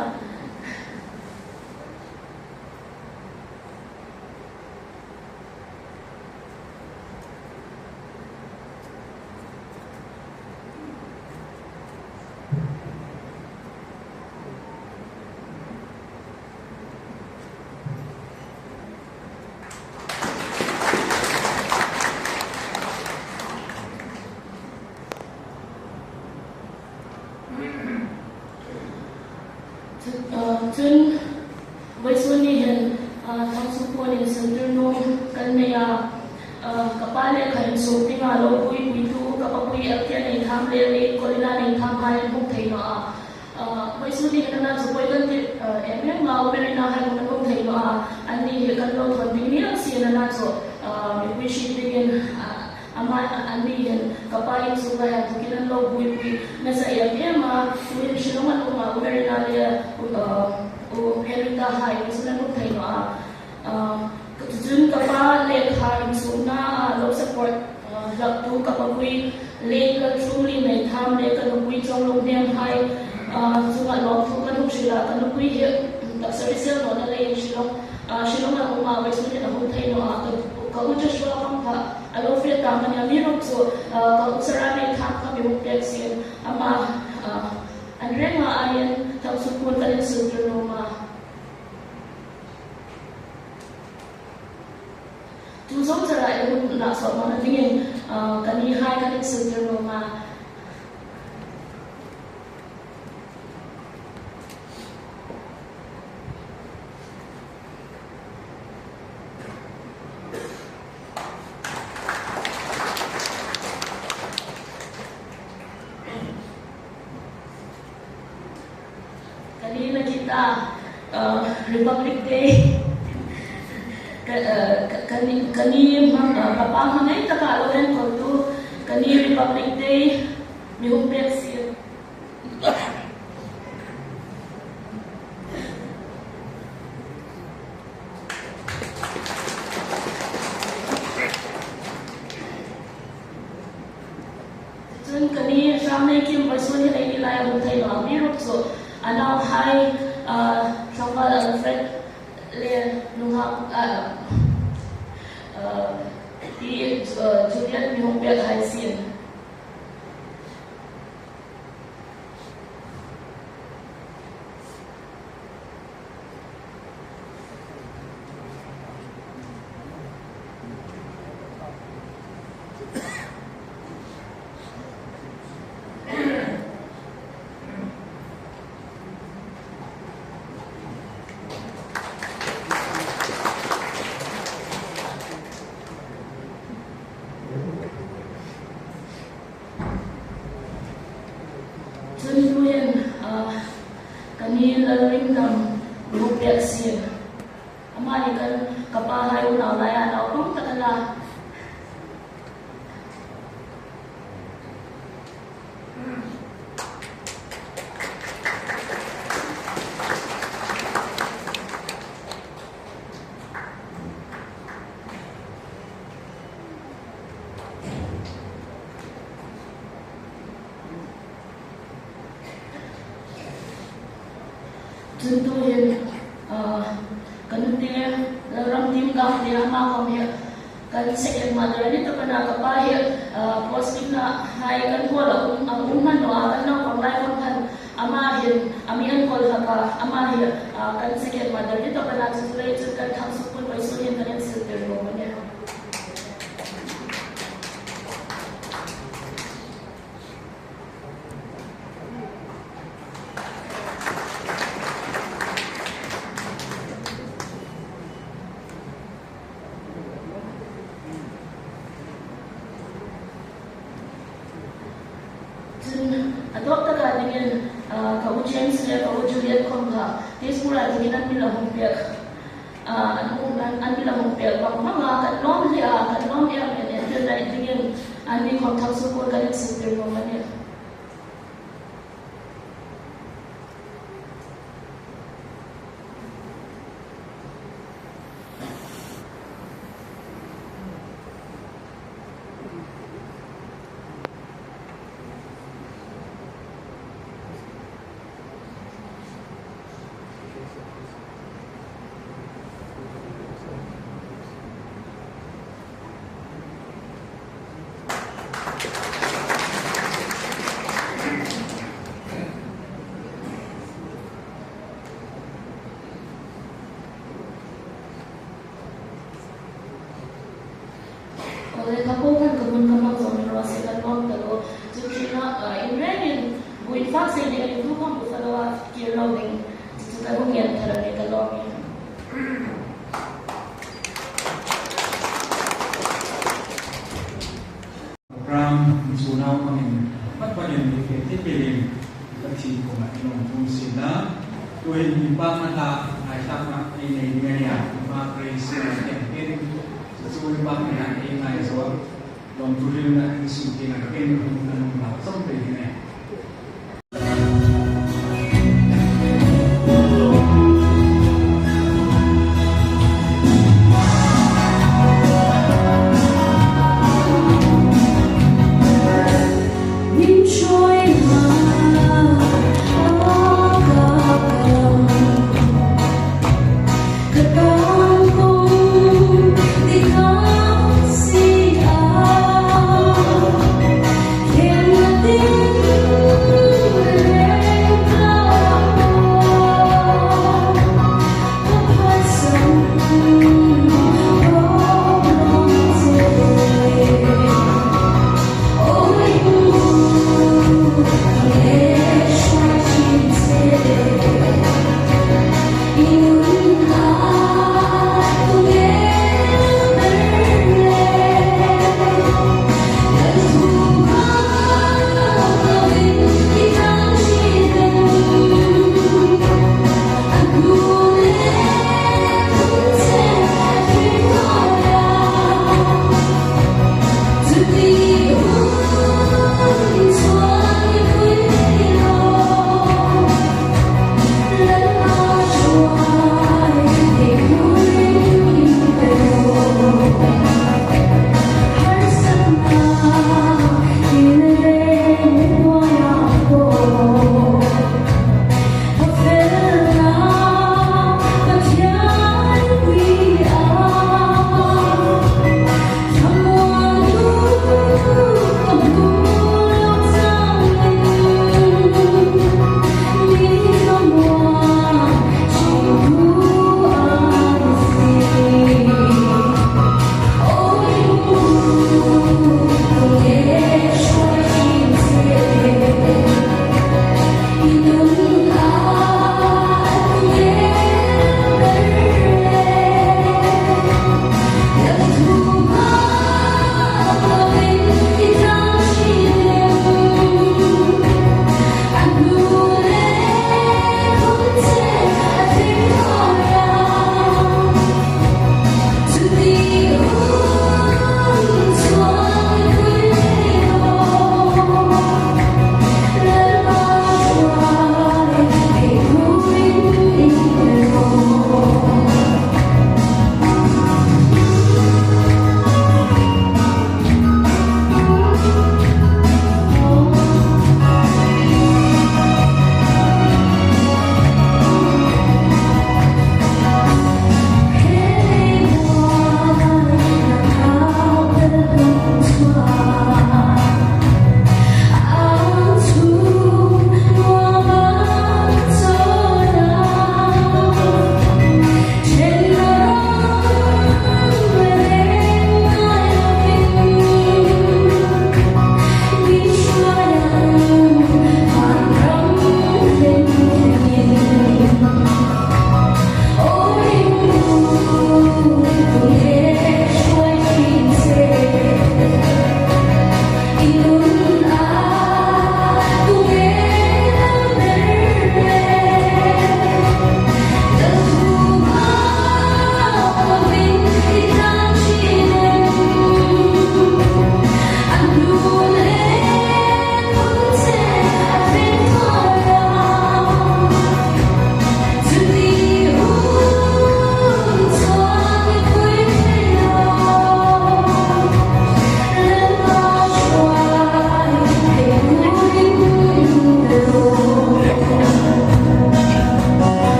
Chu, ah, chun vawisun ni hin, ah, Thangsukpuon insuo tir nuom kan nei a, ah, ka pa le kha insuo dinga lo buoipuitu, ka papui Elkia Neitham le Late Colina Neitham hai an hung thei naw a. Ah, vawisun ni hin ana chu poi kan ti, ah, em em a, Umerina hai khom an hung thei naw a, anni hi kan lo thawn ding ni ang sien ana chu, ah, mipui hriet dingin, ah, ama, anni hin ka pa inchuk lai a thukin an lo buoipui nasa em em a, tuhin Shillong an um a, Umerina le, uh, uh, Henrietta hai vawisun an hung thei naw a. Uh, chun ka pa le kha inchukna, uh, lo support, uh, hlaktu ka papui Late Lalthuomli Neitham le ka nupui Chawnglunghnem hai, uh, chunga lawmthu kan hung hril a, ka nupui hi, um, taksa result nawna leiin Shillong, uh, Shillong an um a, vawisun hin a hung thei naw a, ka, ka u Joshua khom kha a lo fe ta mani a, amiruokchu, ah, ka u Sara Neitham kha mi hung pek sien, ama, ah, an renga aiin Thangsukpuon kan insuo tir nuom a. Chu zawng zara ei hung la sawt nawna dingin, ah, kan nihai kan insuo tir nuom a. Kan ni la kita, uh, Republic Day. Ka, uh, ka, kan ni, kan ni hmang, uh, ka pa hmangai taka lo enkawltu, kan ni Republic Day mi hung pek sien. Chun kan ni Hrangneikim vawisun hin ei ni lai a hung thei naw a, amiruokchu a nauhai, ah, Tlangval Alfred le nunghak, ah, ah, ti, ah, Juliet mi hung pek hai sien. Chun tuhin, ah, kan ni Lalringdam mi hung pek sien. Ama hi kan, ka pa hai unau laia naupang tak a na. Chun tuhin, ah, kan nute, Lalramtim Gangte, ama khom hi kan second mother ni tak a na, ka pa hi, ah, posting-a hai kan hall-a um, a um hman naw a, kan naupang lai khom khan ama hin a mi enkawl hlak a, ama hi, ah, kan second mother ni tak a na, chu chu lei chun kan Thangsukpuon vawisun hin kan insuo tir nuom a nih. James le ka u Juliet khawm kha, Tezpur-a dingin an mi la hung pek. Ah, an hung, an, an mi la hung pek bang banga kan lawm hle a, kan lawm em em, an tirna dingin an mi khawm thak sukun kan insuktir nuom a nih. Aw le, kha po khan ka hmun ka hmang zawng ro se, ka lawm ta lo. Chu ṭhin a, ah, in rengin buin fak se ni a, in tu khawm buffalo-a kir lo ding. Chu chu ka hung ngen thar a nih, ka lawm e. Program chu nau hmangin, mat panin mi fe te pelin, ka thi ko ma ilong tum sila. Tuhin mi pa ma ta, ai tak ma ei nei ding a nia, ma praise and thanksgiving. Chu chu mi pa ma ta ei ngai zo. Lawmthu hrilna insuktirna ken hung kan hung lau sawm pei ding a nia.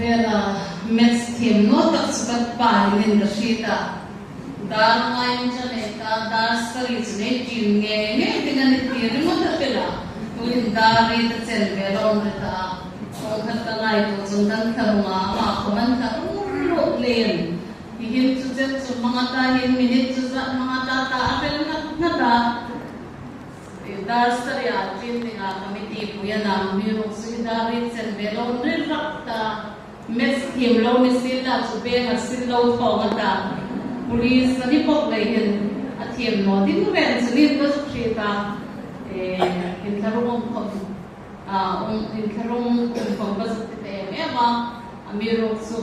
Vela, maths thiem naw tak chu ka pa hin ka hriet a. Dar nga in chu nei ta, dar sari chu nei ṭin ngei ngei ding a nih ti ringawt a hril a. Tuhin dar riet a chen ve lo ni ta. Kawng khat ka ngaituo chun kan thlarung a, ama khawm an thlarung luo leiin. Hi hin chu chet chu hmang a ta, hin minute chu zat hmang a ta, ta a hril ngat ngat a. Dar sari a ṭin dinga committee pui a na, amiruokchu hi dar riet chen ve lo ni rak ta. Maths thiem lo ni sienla chu beng a sin lo thawng a ta. Police a ni bawk lei hin a thiem naw ding ven chu niin ka zuk hriet a. Eh, inthlarung um khawm, ah, um, inthlarung um khawm ka zuk ti ta em em a. Amiruokchu,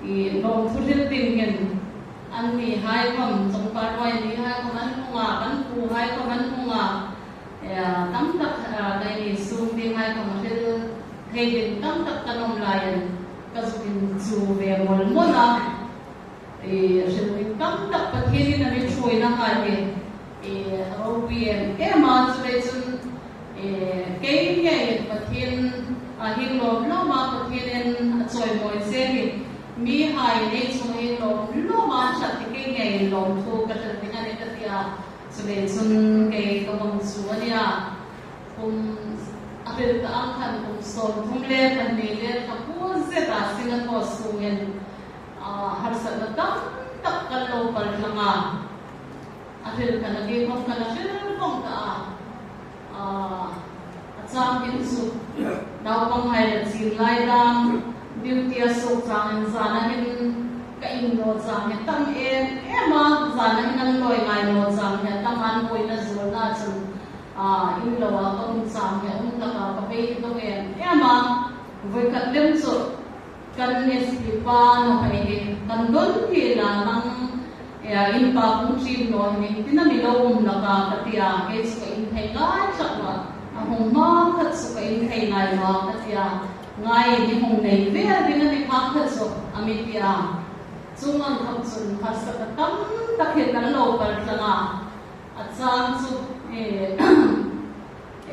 i, lawmthu hril ding hin annihai khawm, chawngpar nuoi nihai khawm an hung a, kan puhai khawm an hung a. Eh, tam tak, ah, Naini sung dinghai khawm hril thei ding tam tak kan um laiin ka zuk inchuh ve mawl mawl a. Eh, hril ding tam tak Pathienin a mi ṭhuoina hai hi, eh, a ropui em em a, chuleiin chun, eh, kei ngeiin Pathien a hung lawm lawm a, Pathienin a chawimawi che hi, mihai nei chunga hung lawm lawm a, ṭhat ti kei ngeiin lawmthu ka hril ding a nih ka ti a. Chuleiin chun kei ka hmang chu a nih a, kum a hril ta ang khan kum sawmthum le pahni le thla-kuo zeta sin a thaw sungin, ah, harsatna tam tak kan lo pal thlang a. A hril khan a bik khawm khan a hril vawng ta a. Ah, a chang ding chu naupanghai la chin lai dam, duty a suok changin zana hin ka in naw chang hi tam em em a, zana hin an lawi ngai naw chang hi tam, an buoina zuolna chun, ah, in lo a ka um chang hi um taka ka bei dawng em em a. Voi khat lem chu kan S P pa nuhmei hi kan don hi la, nang, eh, in pa hung ṭin naw hi ning tina mi lo um laka ka ti a, kei chu ka in thei ngai tlat naw a, a hung hma khat chu ka in thei ngai naw a ka ti a, ngai ni hung nei ve ding a ni kha kha chu a mi ti a. Chuong ang khawm chun harsatna tam tak hi kan lo pal thlang a. A chang chu, eh,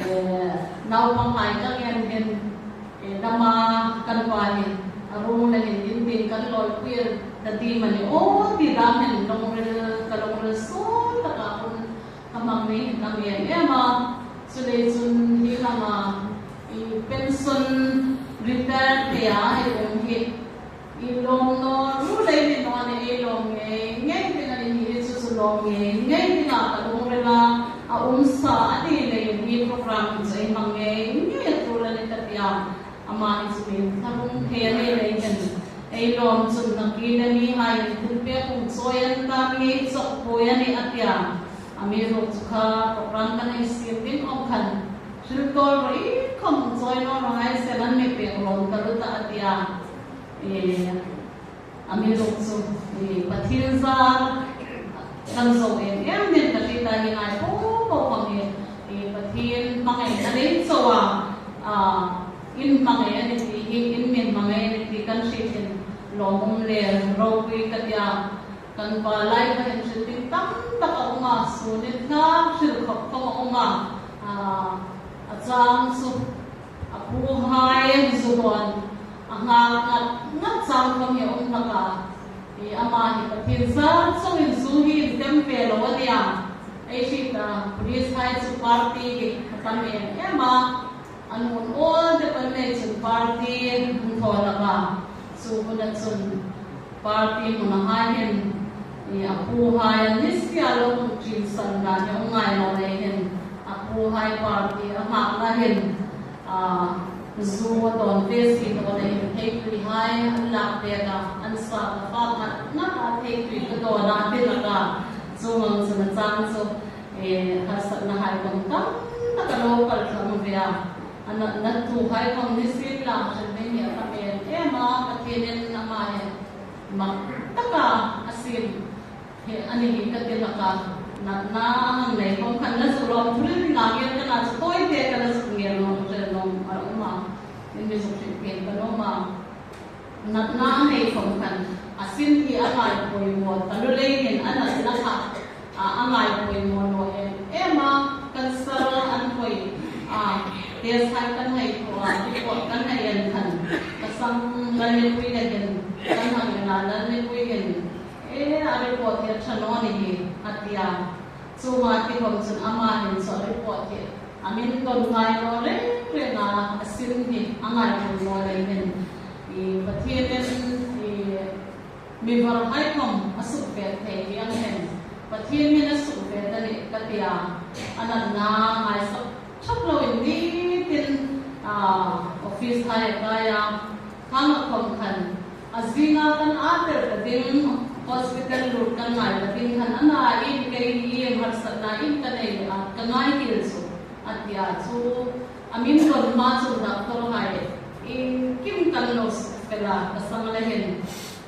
eh, naupanghai ka ngen hin, eh, dama kan pa hi a ruong le hin in tin kan lawipui ta ding a ni aw ti dam hin lungril, ka lungril suol taka hun ka hmang ni hin ka ngen em a. Chuleiin chun hi lama i pension retire te a hi um hi, i lawm naw ruol lei ni naw ni, i lawm ngei ngei ding a nih, hi chu chu lawm ngei ngei dinga ka lungrila a um sa a ni leiin hi program hi chu ei hmang ngei ngei ruol a ni ka ti a. Ama hi chu mi thlamuong thei a ni leiin ei lawm chun nakie le mihai in thil pek hung chawi an ta ngei chawk poi a nih a ti a. Amiruokchu kha program kan ei siem ding awm khan hril tawl ro i khawm chawi naw ro hai se, an mi pek lawm ta lut a ti a. Eh, amiruokchu, eh, Pathien zar kan zo em em nen ka hriet a, hi ngai po po khawm hi, eh, Pathien hmangaina nei chauh a, ah, in hmangai a ni ti hi, in min hmangai a ni ti kan hriet hin lawmum le ropui ka ti a. Kan pa lai khan hril ding tam tak a um a, sun in tlak hril khawp khawp a um a, ah, a chang chu a puhai an zu dawn, a nghak ngat ngat chang khawm hi a um hlak a. I ama hi Pathien zar chauhin zu hi inthim ve lo a ni a. Ei hriet a, police hai chu party hi a tam em em a. An hun awl te pan nei chun party hung thaw hlak a. Chu huna chun party hmuna hai hin, i, a puhai an ni sia lo hung ṭin san dan hi a um ngai naw lei hin, a puhai party a nghakna hin, a, zu a dawn ve si naw lei hin theitui hai an lak pek a, an sa ka fak ngat ngat a, theitui ka dawn a ti hlak a. Chuong ang chun a chang chu, eh, harsatna hai khawm tam tak a lo pal thlang ve a. A natnatuhai khawm ni sienla, hril ding hi a tam em em a, Pathienin ama hi mak taka a siem hi a ni hi ka ti hlak a. Natna a hang nei khawm khan la zu lawmthu hril ding a ngir ka na chu tawite ka la zuk ngir naw, hril naw a um a. In mi zuk hril pen ka nuom a. Natna a nei khawm khan a sin hi a ngai poimaw taluo leiin a natna kha, a, a ngai poimaw naw em em a, cancer an poi, a, test hai kan nei thaw a, report kan nei an khan ka Sang Lalnepui le hin, kan hang en a, Lalnepui hin, "E, a report hi a ṭha naw ni hi," a ti a. Chu ma ti khom chun ama hin chu a report hi a min don ngai naw reng reng a, a sin hi a ngaituo naw lei hin. I Pathienin i mi varhai khom a sukvet thei hi ang hin. Pathien min a sukvet a nih ka ti a. A natna ngaisak thak loin nitin, a, office hai a kai a. Khang a khom khan, a zinga kan a tel ta ding, hospital lut kan ngai ta ding khan, a na in kei hi em, harsatna in ka nei a, ka ngai kil chu, a ti a. Chu a min don ma chun doctor hai, iengkim kan lo sukfel a, ka sang le hin,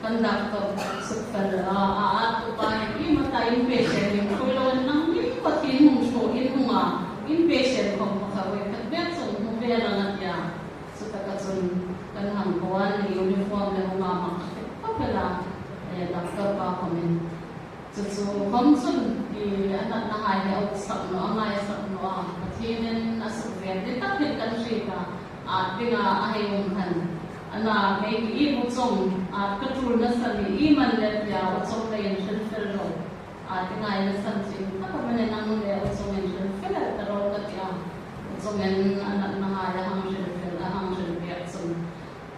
kan doctor sukfel a, a, a tu pa hin, "Ieng am a ta, in patient ni ṭhuoi lo, nangni Pathien hung ṭhuoi in hung a, in patient khom pakhat voi khat bek chu hmu ve la," a ti a. Chutaka chun kan hang ko a, ni uniform le hung a mak a ti khop el a, eh, doctor pa khomin. Chu chu khom chun, i, a natnahai hi a uksak naw, a ngaisak naw a. Pathienin a sukvet ni tak hin kan hriet a, a dinga a hei um khan. A na, kei hi i bu chong, a ka tul nasa ni, iem a ni le tia, u chong le inhrilfel ro. A ti ngai nasan chun, ka ka mane nang le u chongin hrilfel ta ro ka ti a. U chongin a natnahai a hang hrilfel, a hang hrilpek chun,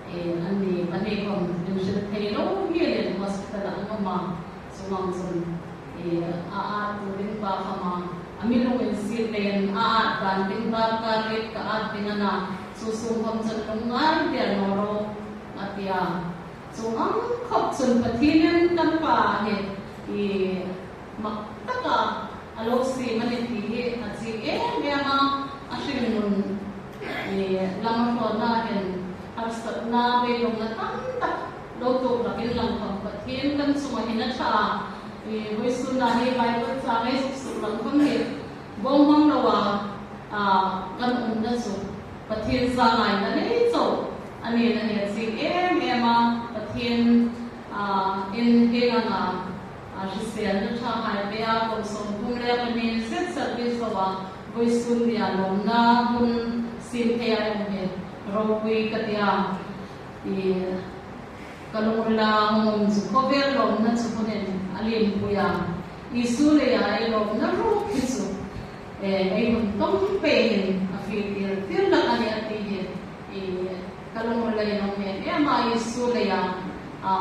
eh, anni pahni khom inhrilthei lo hi a len hospital-a an um a. Chuong ang chun, eh, a, a tu ding pa khom a, a mi lunginsiet leiin a at dan ding darkar riet ka at ding a na, chu sung khom chun lungngai der naw ro a ti a. Chuong ang khop chun Pathienin kan pa hi, i, mak taka a lo siem a ni ti hi a chieng em em a, a hringnun, i, lam a hrawnna hin harsatna, beidongna tam tak lo tuok hlak inla khom Pathien kan chunga hin a ṭha a, i, vawisuna hi Bible chang ei zuk suk lang khom hi bawm hmang lo a, a, kan umna chu Pathien zangaina nei chauh a nina hi a chieng em em a, Pathien, a, in hi langa, a, hriselna ṭhahai pe a, kum sawmthum le pahni zet service lo a, vawisun nia lawmna hun siem thei a um hi ropui ka ti a. I, ka lungrila hung um chu khawvel lawmna chu hunin a limpui a. Isu leia ei lawmna ruok hi chu, eh, ei hun tawng peiin a fie tir tir hlak a nih a ti hi, i, ka lungrila ei lawm em em a, Isu leia, a,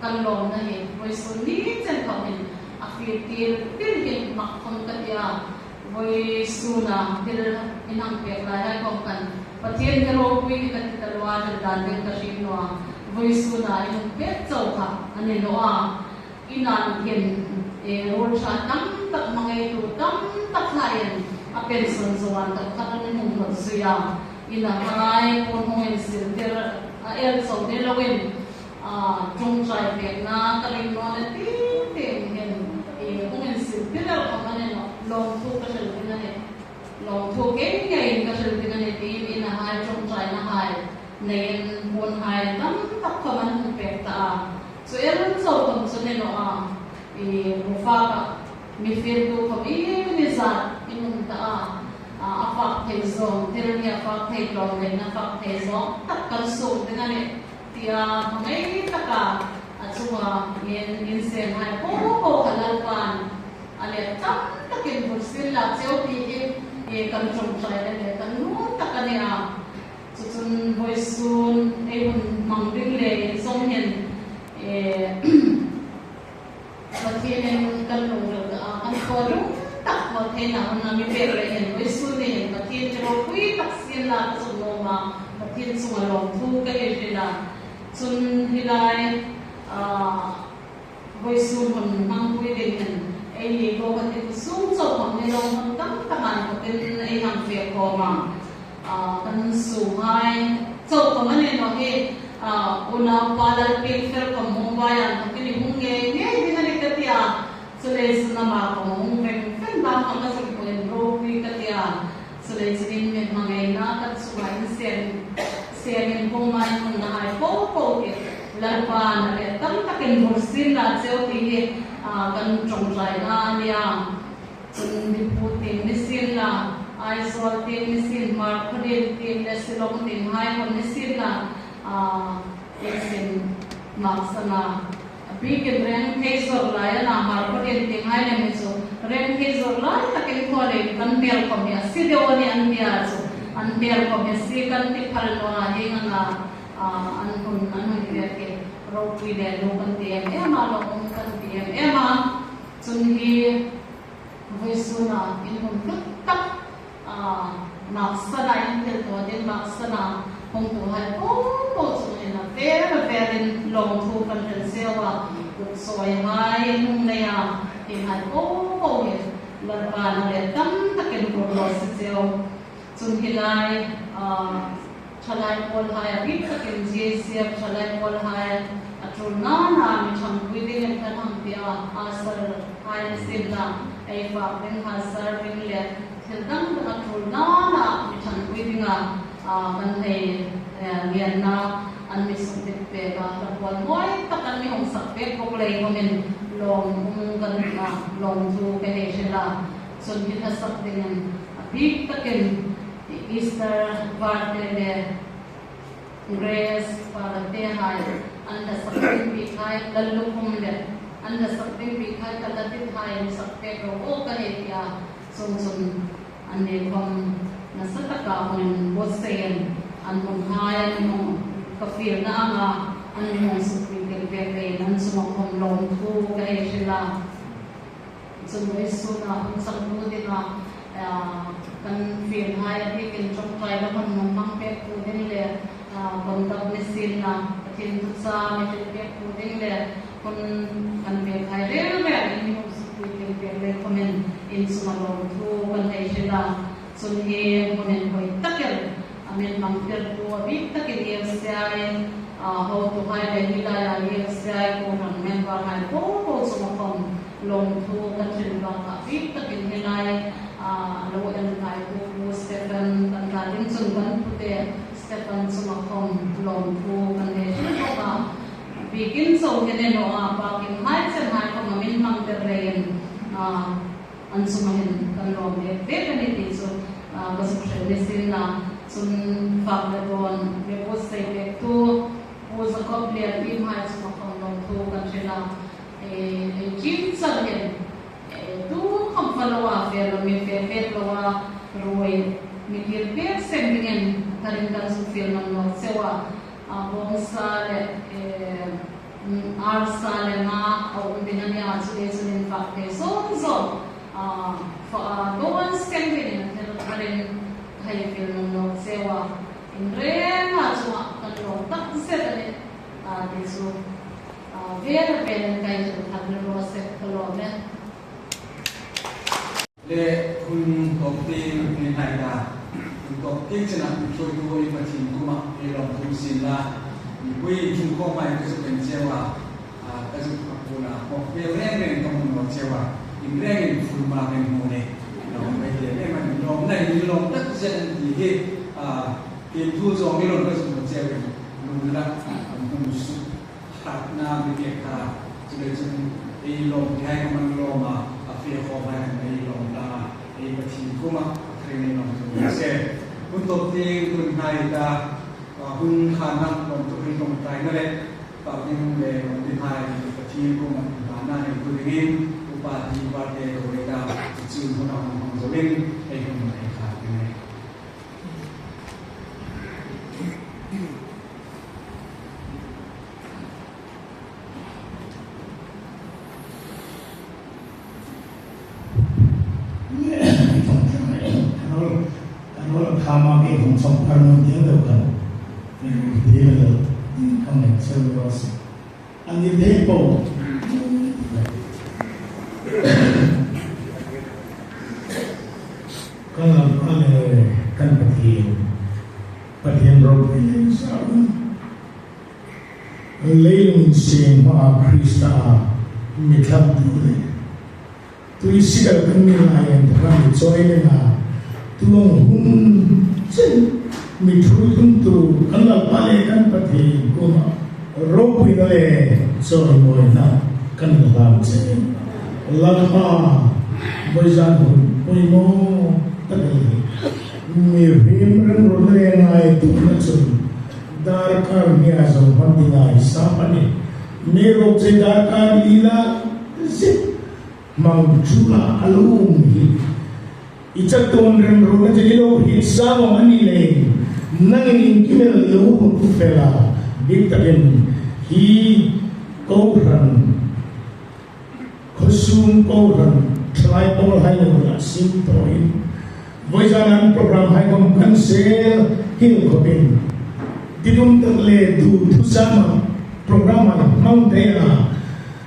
kan lawmna hi vawisun ni chen khawmin a fie tir tir hi mak khom ka ti a. Vawisuna thil in hang pek laihai khom khan Pathien hi ropui ni ka ti taluo a, thil dan ding ka hriet naw a. Vawisuna in hung pek chauh kha a ni naw a. Ina hin, eh, ruol ṭha tam tak hmangaitu tam tak haiin a pension zo an tak khan an hung hnawt zui a. Inahai puon hung insil tir a el chauh ni loin, a, ṭawngṭai pekna ka ring naw a ti ti hin, i, hung insil tir el khom a ni naw, lawmthu ka hril ding a nih. Lawmthu kei ngeiin ka hril ding a nih tiin inahai ṭawngṭainahai neiin puonhai tam tak khom an hung pek ta a. Chu el chauh khom chu ni naw a, i, bu faka mi fieltu khom i ni zat in um ta a. A, a fak thei zawng, thil hi a fak thei tlawm leiin a fak thei zawng tak kan suok ding a nih tia hmangai taka a chunga in, insenhai po po kha Lalpan a let tam takin vur sien la cheu ti hi, e, kan ṭawngṭaina le kan nuom tak a ni a. Chu chun vawisun ei hun hmang ding le inzawm hin, e, Pathienin kan lungril, a, kan thaw lung tak thaw theina hun a mi pek lei hin vawisun ni hin Pathien chu ropui tak sien la ka zuk nuom a, Pathien chunga lawmthu ka hril a. Chun hi lai, a, vawisun hun hmangpui ding hin ei ni bo ka ti ku sung chauh hmang ni lo hun tam tak an ka tin ei hang fe khawm a. A, kan sunghai chauh khom a ni naw hi, a, unaupa Lalpiekfel khom hung vai an ka ti ni hung ngei ngei ding a nih ka ti a. Chuleiin ama khom hung veng veng dan khom a zuk hmuin ropui ka ti a. Chuleiin mi hmangaina kan chunga inseng, sengin hung mai hung nahai po po hi Lalpan a let tam takin vur sien la cheu ti hi, a, kan ṭawngṭaina a ni a. Chun Diphu tieng ni sien la, Aizawl tieng ni sien, Markhawding tieng le Shillong tienghai khom ni sien la, A, ei sin maksana. A bikin reng thei zawr lai a na, Hmarkhawtien tieng hai lem hi chu. Reng thei zawr lai takin thaw leiin kan tel khawm hi a si deu a nih an ti a chu. An tel khawm hi a si kan ti phal naw a, hieng anga, a, an hun, an hun vel kei. Ropui le lo kan ti em em a, lo um kan ti em em a. Chun hi, vawisuna in hun hlu tak, a, maksana in thil thaw ding maksana hung tuhai po po chungah hin a vel a velin lawmthu kan hril cheu a, kut sawihai in hung nei a, hienghai po po hi Lalpan a let tam takin kut raw se cheu. Chun hi lai, a, Thalai pawlhai a bik takin G C F thalai pawlhai a ṭul nana mi ṭhangpui dingin kan hang ti a, a sir hai ni sin la, ei fak ding ha sir ding le thil dang dang a ṭul nana mi ṭhangpui dinga, a, kan hei, eh, ngenna an mi suk dik pek a, hla pawl mawi tak an mi hung sak pek bawk lei khawmin lawm um kan, a, lawmthu ka hei hril a. Chun hi hla sak dingin a bik takin Easter Varte le Grace Parate hai an hla sak ding bik hai, Lallukhum le an hla sak ding bik hai, Kalatit hai an sak pek ro aw ka hei ti a, chuongchun anni khawm nasa taka hung buotsaiin an hmun hai an hung ka fielna anga an hung sukpui tel pek leiin an chunga khawm lawmthu ka hei hril a. Chun vawisuna hun changtu dinga, ah, kan fielhai a bikin ṭawngṭaina hun hmang pektu ding le, ah, conduct ni sin la, Pathien thuchah mi hril pektu ding le, hun kan pekhai reng rengin mi hung sukpui tel pek lei khawmin in chunga lawmthu kan hei hril a. Chun hi hmun inhawi takin a mi hmangtirtu a bik takin E F C I, ah, hotuhai le hi laia E F C I kohran memberhai po po chunga khawm lawmthu kan hril bak a, a bik takin hi lai, ah, lo en kai Pu Stephen kan ta ding chun kan pute Stephen chunga khawm lawmthu kan hei hril bak a. A bikin zo hi ni naw a, pakin hai chenhai khawm a mi hmangtir leiin, ah, an chunga hin kan lawm bek bek a nih ti chu, ah, ka zuk hril ni sin la, chun fak le dawn mi buotsai pektu Pu Jacob Lianhimhai chunga khawm lawmthu kan hril a. Eh, eh, chim chal hin, eh, tu khawm fa lo a, fe lo mi fe pek lo a, ruoi mi kir pek seng dingin tharin kan zuk fiel nawk nawk cheu a. A, bawngsa le, eh, mm, arsa le nga a um ding a nih a, chu le chun in fak thei zawng zawng, a, fa, a, dawn seng dingin thil tharin hei fiel nawk nawk cheu a. In renga chunga kan lawm tak zet a nih, a, ti chu, a, vel vel in ka hei hril thar raw se, ka lawm e. Le hun tawp tieng ni hnai ta. Hun tawp tieng chena thuoitu ei Pathien kuoma ei lawmthu sin la. Mipui chungkhawmhai ka zuk en cheu a, a, ka zuk phak bula, hmawk vel reng reng ka hmu naw cheu a. In rengin full mark in hmu ni. Lawm ei ti em em a, lawmna hi lawm tak zet an ti hi, a, tiemthu zawng ni lo ka zuk hmu cheu in. Lunglam a hmun suk ṭhatna mi pek ta, chu le chun ei lawm ti hai khawm an lawm a, a fe khawm hai khawm ei lawm ta a, ei Pathien kuoma a thrin ei lawm tum se. Hun tawp tieng tun hnai ta, a, hun khan hang lawm tuk hin ṭawngṭaina le, fak ding le lawm ding hai Pathien kuoma ṭhatna nei tu dingin, upa ti parte lo le ta, chu huna hung hmang zoin, ei hun ei khan ding e. Kan hol, kan hol khama ke hung chawk kar nun tieng deu kan. Ni deu kan cheu lo se. An ni deu po. Kan Lalpa le kan Pathien. Pathien ropui le sa un. Leilung seng hmaa Krista a mi thlatu le. Tui sik a kan mi lai an thara mi chawi le na. Tuang hun chen mi ṭhuoi tum tu kan Lalpa le kan Pathien kuoma ropuina le chawimawina kan hlan che. Lalpa, vawizan hun poimaw tak a ni. Mihriem remruotna le ngaituona chun Darkar nia zo hman dinga i sap a nih. Amiruokchu darkar lila zet hmang ṭhula a lo um hi i chatuon remruotna chu i lo hriet sa vawng a ni leiin, nangin inkimel lo hung fel a, bik takin hi kohran, khawsung kohran, thalai pawlhai lo la sim tawin, vawizan an program hai khom kan sel hil khawpin, didum tak le du thu sama program a hmang thei a,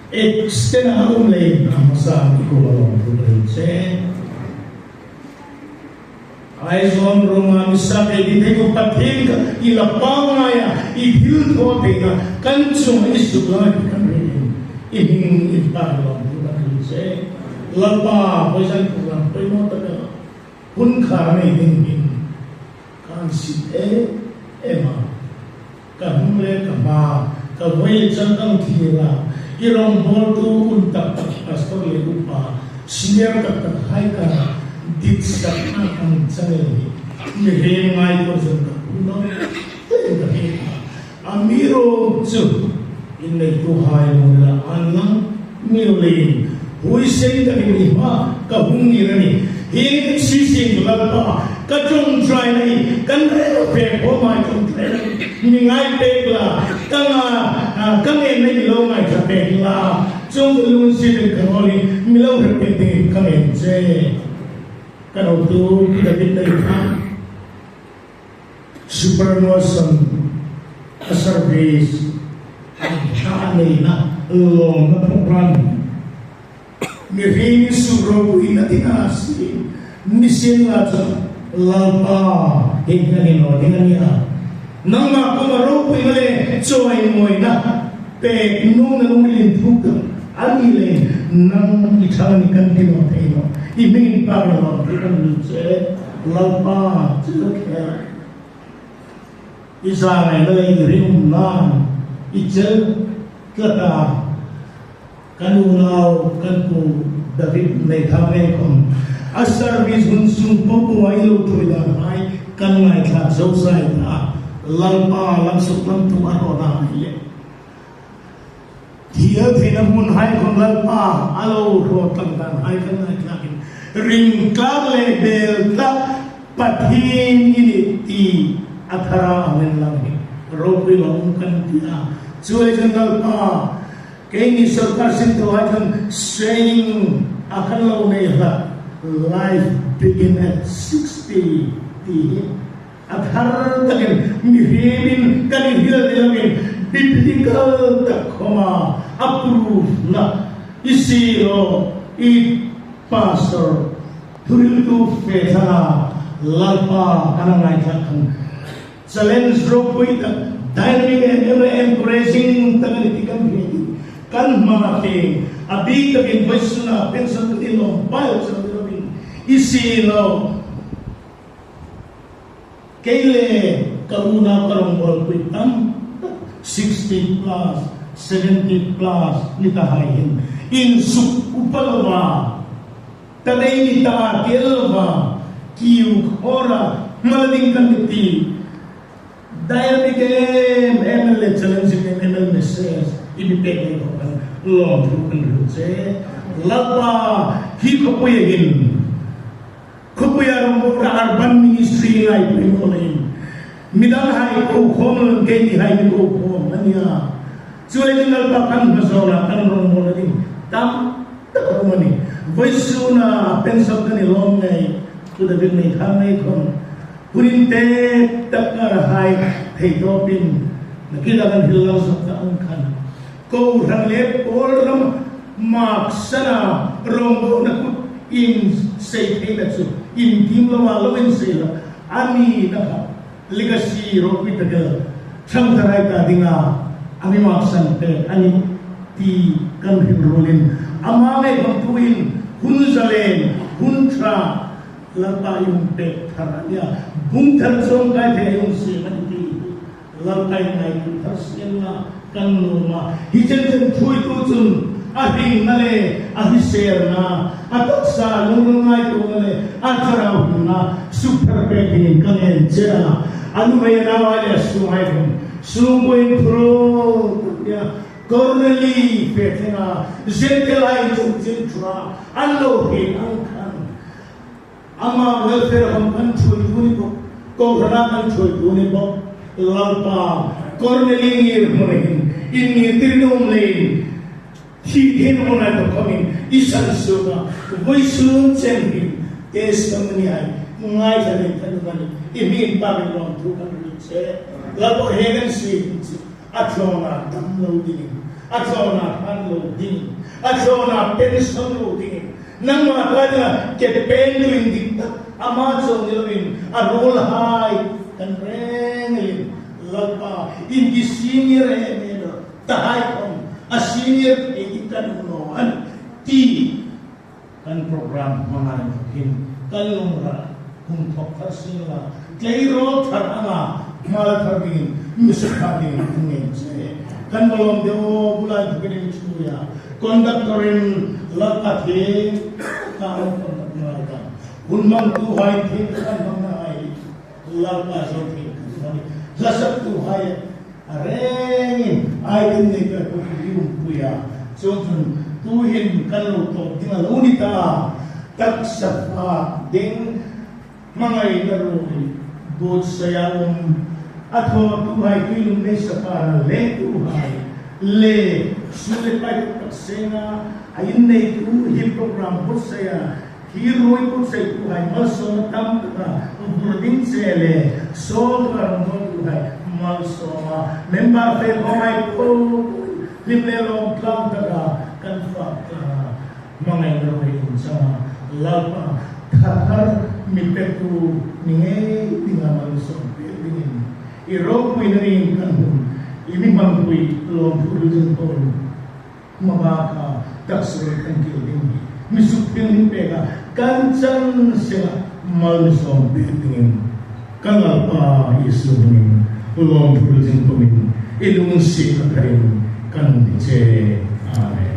extend a um leiin a hmasa i kuoma lawmthu ka hril che. Aizawl ruoma mi sa pei ding thei Pathien kha i la pangngai a, i thilthaw theina kan chunga i suklang kan ring, i hming i pan lawmthu ka hril che. Lalpa, vawizan program poimaw taka hun khar nei ding hin kan sit em em a. Ka hung le ka hma, ka voi le changkang thlir a, i rongbawltu hun tak tak, pastor le upa, senior tak tak hai ka ditsakna kan channel hi, mihriem ngaituo zon ka hung lo, ka hung a. Amiruokchu, inneituhai lo la an lang, mi lo leiin, huoisen takin i hmaa ka hung ngir a nih. Hi ni sisin Lalpa, ka ṭawngṭaina hi, kan rel pek khawma ṭawngṭaina hi mi ngai pek la, ka nga, a, ka ngenna hi mi lo ngaithla pek la, chuong chu lunginsiet ka naw ni, mi lo hril pek dingin ka ngen che. Ka naute, ka dam dam a. Superannuation a service a ṭha neina lawmna program. Mihriem suk ropuina dinga si. Nisien la chu Lalpa, hi nangin lo ding a nih a. Nangma kuoma ropuina le chawimawina pek nuomna lungin thuk a ni leiin nang i ṭhang ni kan ti naw thei nawh. I hming inpakna lawmthu kan hril che. Lalpa, chu kher. I zangaina le i ringumna, i chel tlat a, kan unau, kan pu David Neithangnei khom a service hun sung po po a i lo ṭhuoi dan hai kan ngaithlak zo sa a. Lalpa, lam suk lam tum a hraw dan hai le, thil theina hmun hai khom Lalpa, a lo hraw tlang dan hai kan ngaithlakin, ring tlak le bel tlak Pathien i nih ti a thara a hung inlang hi ropui lo kan ti a. Chuleiin Lalpa, keini sawrkar sinthaw hai chun training a kan lo nei hlak, life begin at sixty ti hi a thar takin mihriemin kan inhril ni loin biblical tak khoma a proof-na i siehlaw, i pastor, thuhriltu fe thara Lalpa kan ngaithlak khan challenge ropui tak, dynamic and encouraging tak a ni ti kan hriet. Kan hma te, a bik takin vawisuna pension kan lawm pal chang ni loin i siehlaw, kei le ka unau ka rongbawlpui tam, sixty plus, seventy plus ni ta hai hin, insuk upa lova, ta dei ni ta tel lova, kiu khawra, mal ding kan ni ti, dynamic em em le challenging em em message i mi pek ni khom kan lawmthu kan hril che. Lalpa, hi khawpuia hin, khawpuia rongbawlna urban ministry ngaituo naw leiin, midang hai ko khom lo, keini hai mi ko khom a nih a. Chuleiin Lalpa, kan hma zawna kan rongbawlna ding tam tak a um a nih. Vawisuna pension kan lawm ngei, Pu David Neithangnei khom, hun intek tak a hai thei tawpin, nakie kan hril lang sawt ta ang khan, kohran le pawl ram maksana rongbawlna kut insei theina chu intiem lova lo insei hlak a nina kha, legacy ropui tak el ṭhangtharai ta dinga a mi maksan pek a nih ti kan hril ruolin, ama ngei bang tuin hun zalen, hun ṭha, Lalpa, i hung pek thar a nih a, bung thar chawm kai thei i hung siem a nih ti Lalpa, i ngaituo thar sienla kan nuom a. Hi chen chen ṭhuoitu chun a hringna le a hriselna, a taksa lungril ngaituona le a thlarau hringna suk thar pek dingin ka ngen che a. A nuhmei, a nauhai le a sunghai khom Sungkuoin phurut nia, Korneli fe thenga, Gentile-hai chung chin ṭhunga, an lo hriet ang khan. Ama welfare hawm kan ṭhuoitu ni bawk, kohran kan ṭhuoitu ni bawk. Lalpa, Korneli ngirhmun hin, in ngirtir nuom leiin, thi hin hmun ai bawk khawmin, i sansuok a, vawisun chen hin, testimony-hai, ngaithlak in kan um a nih, i hming pakin lawmthu kan hril che. Lalpa he kan si hin chi. A thlawna dam lo dingin, a thlawna hran lo dingin, a thlawna pension lo dingin, nangma tlai dinga ke pen tu indik tak, ama chau ni loin, a ruolhai kan reng elin, Lalpa, in ti senior em em lo, tahai khawm, a senior ei ti kan um naw a nih, ti kan program hmangai bawk hin, kan lungrila hung thawk thar sien la, tleirawl thar anga, hmal thar dingin, mi sukha dingin, hung ngên che. Kan va lawm deu, bulai thu kan in chu ya. Conductor-in la ka the, ka lo conduct ngai ka. Hun hmangtuhai the kan hmang ngai. Lalpa zo thei kan hmang. Hlasaktuhai a rengin, ai tin nei ka ko ki um puya. Chuongchun, tuhin kan lo tawp ding a lo ni ta. Taksa fak ding, hmangaina ruoi, buotsaia um. A thawtuhai, tuilung nei saka le tuhai. Le, su le pai tak senga, a inneitu hi program buotsaia. Hi ruoi buotsaituhai malsawmna tam taka vur ding che le, sawt ka rawng dawtuhai malsawma, member fe khawmhai po, hlim le lawm tlang taka kan fak tlang a, hmangaina ruoi inchanga, Lalpa, thathar mi petu ni ngei dinga malsawm pek dingin, i ropuina ning kan hun, i mi hmangpui lawmthu hril ding po. Hma baka taksa ruoi kan kil ding hi, mi suk ding hin peka, kan chan senga mal mi sawm pek dingin, kan Lalpa Isu hmingin, lawmthu hril ding pumin, i lungsietna tharin kan ti che. Amen.